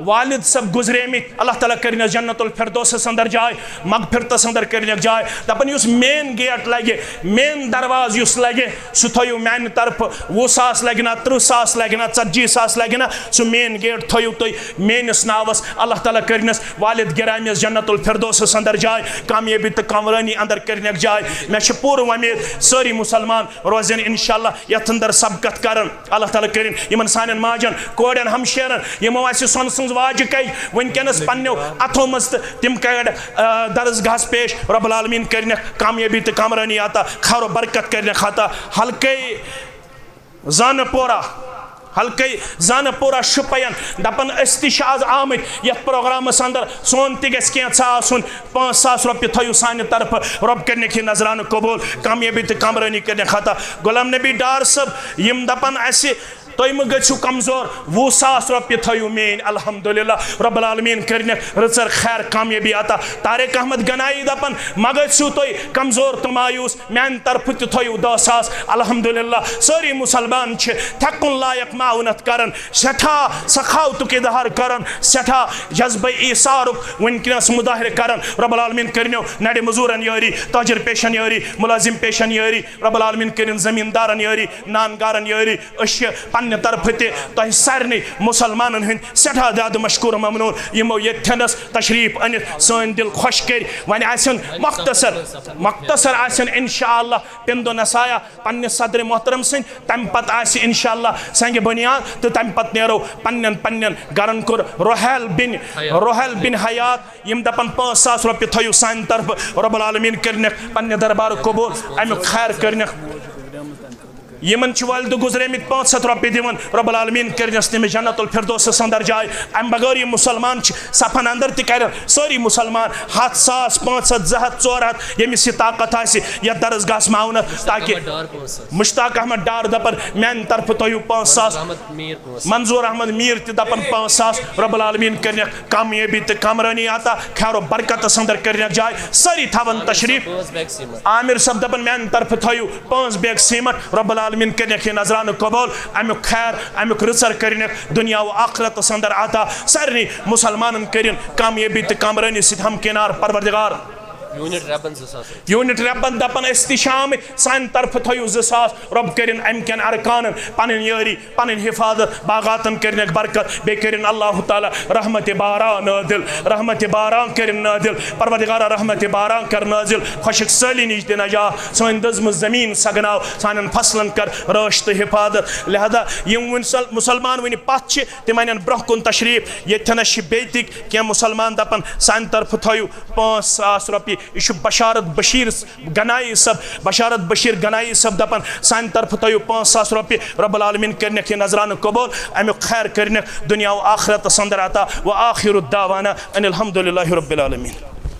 والد صٲب گُزریمٕتۍ، اللہ تعالیٰ کٔرِنَس جنت الفردوسس اندر جاے، مغفرتس اندر کٔرِنَکھ جاے۔ دپان یُس مین گیٹ لگہِ، مین دروازٕ یُس لگہِ، سُہ تھٲیِو میانہِ طرفہٕ، وُہ ساس لگہِ نا، ترٕٛہ ساس لگہِ نا، ژتجی ساس لگہِ نا، سُہ مین گیٹ تھٲیِو تُہۍ میٲنِس ناوس۔ اللہ تعالیٰ کٔرِنَس والد گرامیس جنت الفردوسس اندر جاے، کامیٲبی تہٕ کامرٲنی اندر کٔرِنَکھ جاے۔ مےٚ چھِ پوٗرٕ وۄمید سٲری مسلمان روزن انشاءاللہ یتھ اندر سبقت کرن۔ اللہ تعالیٰ کٔرِن یِمن سانٮ۪ن ماجن، کورٮ۪ن، ہمشیرن، یِمو اسہِ سۄنہٕ سٕنٛز واجہِ کَے وٕنکیٚنس پننیو اتھو منٛز تہٕ تِم کَڑ، آ، درسگاہس پیش۔ رب العالمین کٔرِنَکھ کامیٲبی تہٕ کامرٲنی عطا، خیر و برکت کٔرِنَکھ عطا۔ ہلکے زانہٕ پورہ، ہلکے زانہٕ پورہ شُپین دپان أسۍ تہِ چھِ آز آمٕتۍ یتھ پروگرامس اندر، سون تہِ گژھِ کینٛژھا آسُن۔ پانٛژھ ساس رۄپیہِ تھٲیِو سانہِ طرفہٕ، رۄب کٔرِنَکھ یہِ نذرانہٕ قبول، کامیٲبی تہٕ کامرٲنی کٔرِنَکھ عطا۔ غلام نبی ڈار صٲب، یِم دپان اسہِ تُہۍ مہٕ گٔژھِو کمزور، وُہ ساس رۄپیہِ تھٲیِو میٲنۍ، الحمدللہ، رب العالمین کٔرِنَکھ رٕژر خیر کامیٲبی عطا۔ طارق احمد گنایی دپان مہ گٔژھِو تُہۍ کمزور تہٕ مایوس، میانہِ طرفہٕ تہِ تھٲیِو دہ ساس، الحمدللہ۔ سٲری مسلمان چھِ تھٮ۪کُن لایق معاونت کران، سٮ۪ٹھاہ سخاوتُک اظہار کران، سٮ۪ٹھاہ جذبہ ایثارُک وٕنکیٚنس مظاہرٕ کران۔ رب العالمین کٔرِنو نرِ مزورن یٲری، تاجر پیشن یٲری، ملازم پیشن یٲری، رب العالمین کٔرِن زمیندارن یٲری، نان گارن یٲری۔ أسۍ چھِ پننہِ طرفہٕ تہِ تۄہہِ سارنٕے مسلمانن ہٕنٛدۍ سٮ۪ٹھاہ زیادٕ مشکور ممنون، یِمو ییٚتھٮ۪نس تشریف أنِتھ سٲنۍ دل خۄش کٔرۍ۔ وۄنۍ آسن مختصر، مختصر آسن انشاءاللہ پندو نصایح پننہِ صدر محترم سٕنٛدۍ، تمہِ پتہٕ آسہِ انشاءاللہ سنگِ بنیاد، تہٕ تمہِ پتہٕ نیرو پننٮ۪ن پننٮ۪ن گرن۔ کوٚر روحیل بن، روحیل بن حیات، یِم دپان پانٛژھ ساس رۄپیہِ تھٲیِو سانہِ طرفہٕ، رب العالمین کٔرِنَکھ پننہِ دربارُک قبول، امیُک خیر کٔرِنَکھ۔ یِمن چھِ والدٕ گُزریمٕتۍ پانٛژھ ہتھ رۄپیہِ دِوان، رب العالمین کٔرِنَس تٔمِس جنت الفردوسس اندر جاے۔ امہِ بغٲر یِم مسلمان چھِ صفن اندر تہِ کرن سٲری مسلمان ہتھ، ساس، پانٛژھ ہتھ، زٕ ہتھ، ژور ہتھ، ییٚمِس یہِ طاقت آسہِ یتھ درسگاہس معاونت، تاکہِ مشتاق احمد ڈار پانٛژھ ساس۔ مشتاق احمد ڈار دپان میانہِ طرفہٕ تھٲیِو پانٛژھ ساس۔ منظور احمد میر پانٛژھ ساس۔ منظور احمد میر تہِ دپان پانٛژھ ساس۔ رب العالمین کٔرِنَکھ کامیٲبی تہٕ کامرٲنی عطا، خیر و برکتس اندر کٔرِنَکھ جاے۔ سٲری تھاون تشریف۔ پانٛژھ بیگ سیمٹ۔ عامر صٲب دپان میانہِ طرفہٕ تھٲیِو پانٛژھ بیگ سیمٹ، رب العالمین کٔرِنَکھ یہِ نذرانہٕ قبول، امیُک خیر، امیُک رٕژر کٔرِنَکھ دُنیا و آخرتس اندر عطا۔ سارنٕے مسلمانن کٔرِن کامیٲبی تہٕ کامرٲنی سۭتۍ ہمکنار پروردگار۔ یونٹ ربن زٕ ساس رۄپیہِ۔ یونٹ ربن دپان أسۍ تہِ چھِ آمٕتۍ، سانہِ طرفہٕ تھٲیِو زٕ ساس، رۄب کٔرِن امہِ کٮ۪ن ارکانن پنٕنۍ یٲری، پنٕنۍ حفاظت، باغاتن کٔرِنَکھ برکت، بیٚیہِ کٔرِن اللہ تعالیٰ رحمت باران نٲدِل، رحمت باران کٔرِن نٲدِل، پروردگارا رحمت باران کر نٲزِل، خۄشک سٲلی نِش دِ نجات، سٲنۍ دٔزمٕژ زمیٖن سگناو، سانٮ۪ن فصلن کر رٲچھ تہٕ حفاظت۔ لہذا یِم وُنہِ سل-، مسلمان وُنہِ پتھ چھِ، تِم انن برونٛہہ کُن تشریف۔ ییٚتھٮ۪نس چھِ بیٚیہِ تہِ کینٛہہ مسلمان دپان سانہِ طرفہٕ تھٲیِو پانٛژھ ساس رۄپیہِ۔ یہِ چھُ بشارت بشیٖر گنایی صٲب، بشارت بشیٖر گنایی صٲب دپان سانہِ طرفہٕ تھٲیِو پانٛژھ ساس رۄپیہِ، رب العالمین کٔرِنَکھ یہِ نذرانہٕ قبول، امیُک خیر کٔرِنَکھ دُنیا و آخرتس اندر عطا۔ و آخر دعوانا ان الحمد للہ رب العالمین۔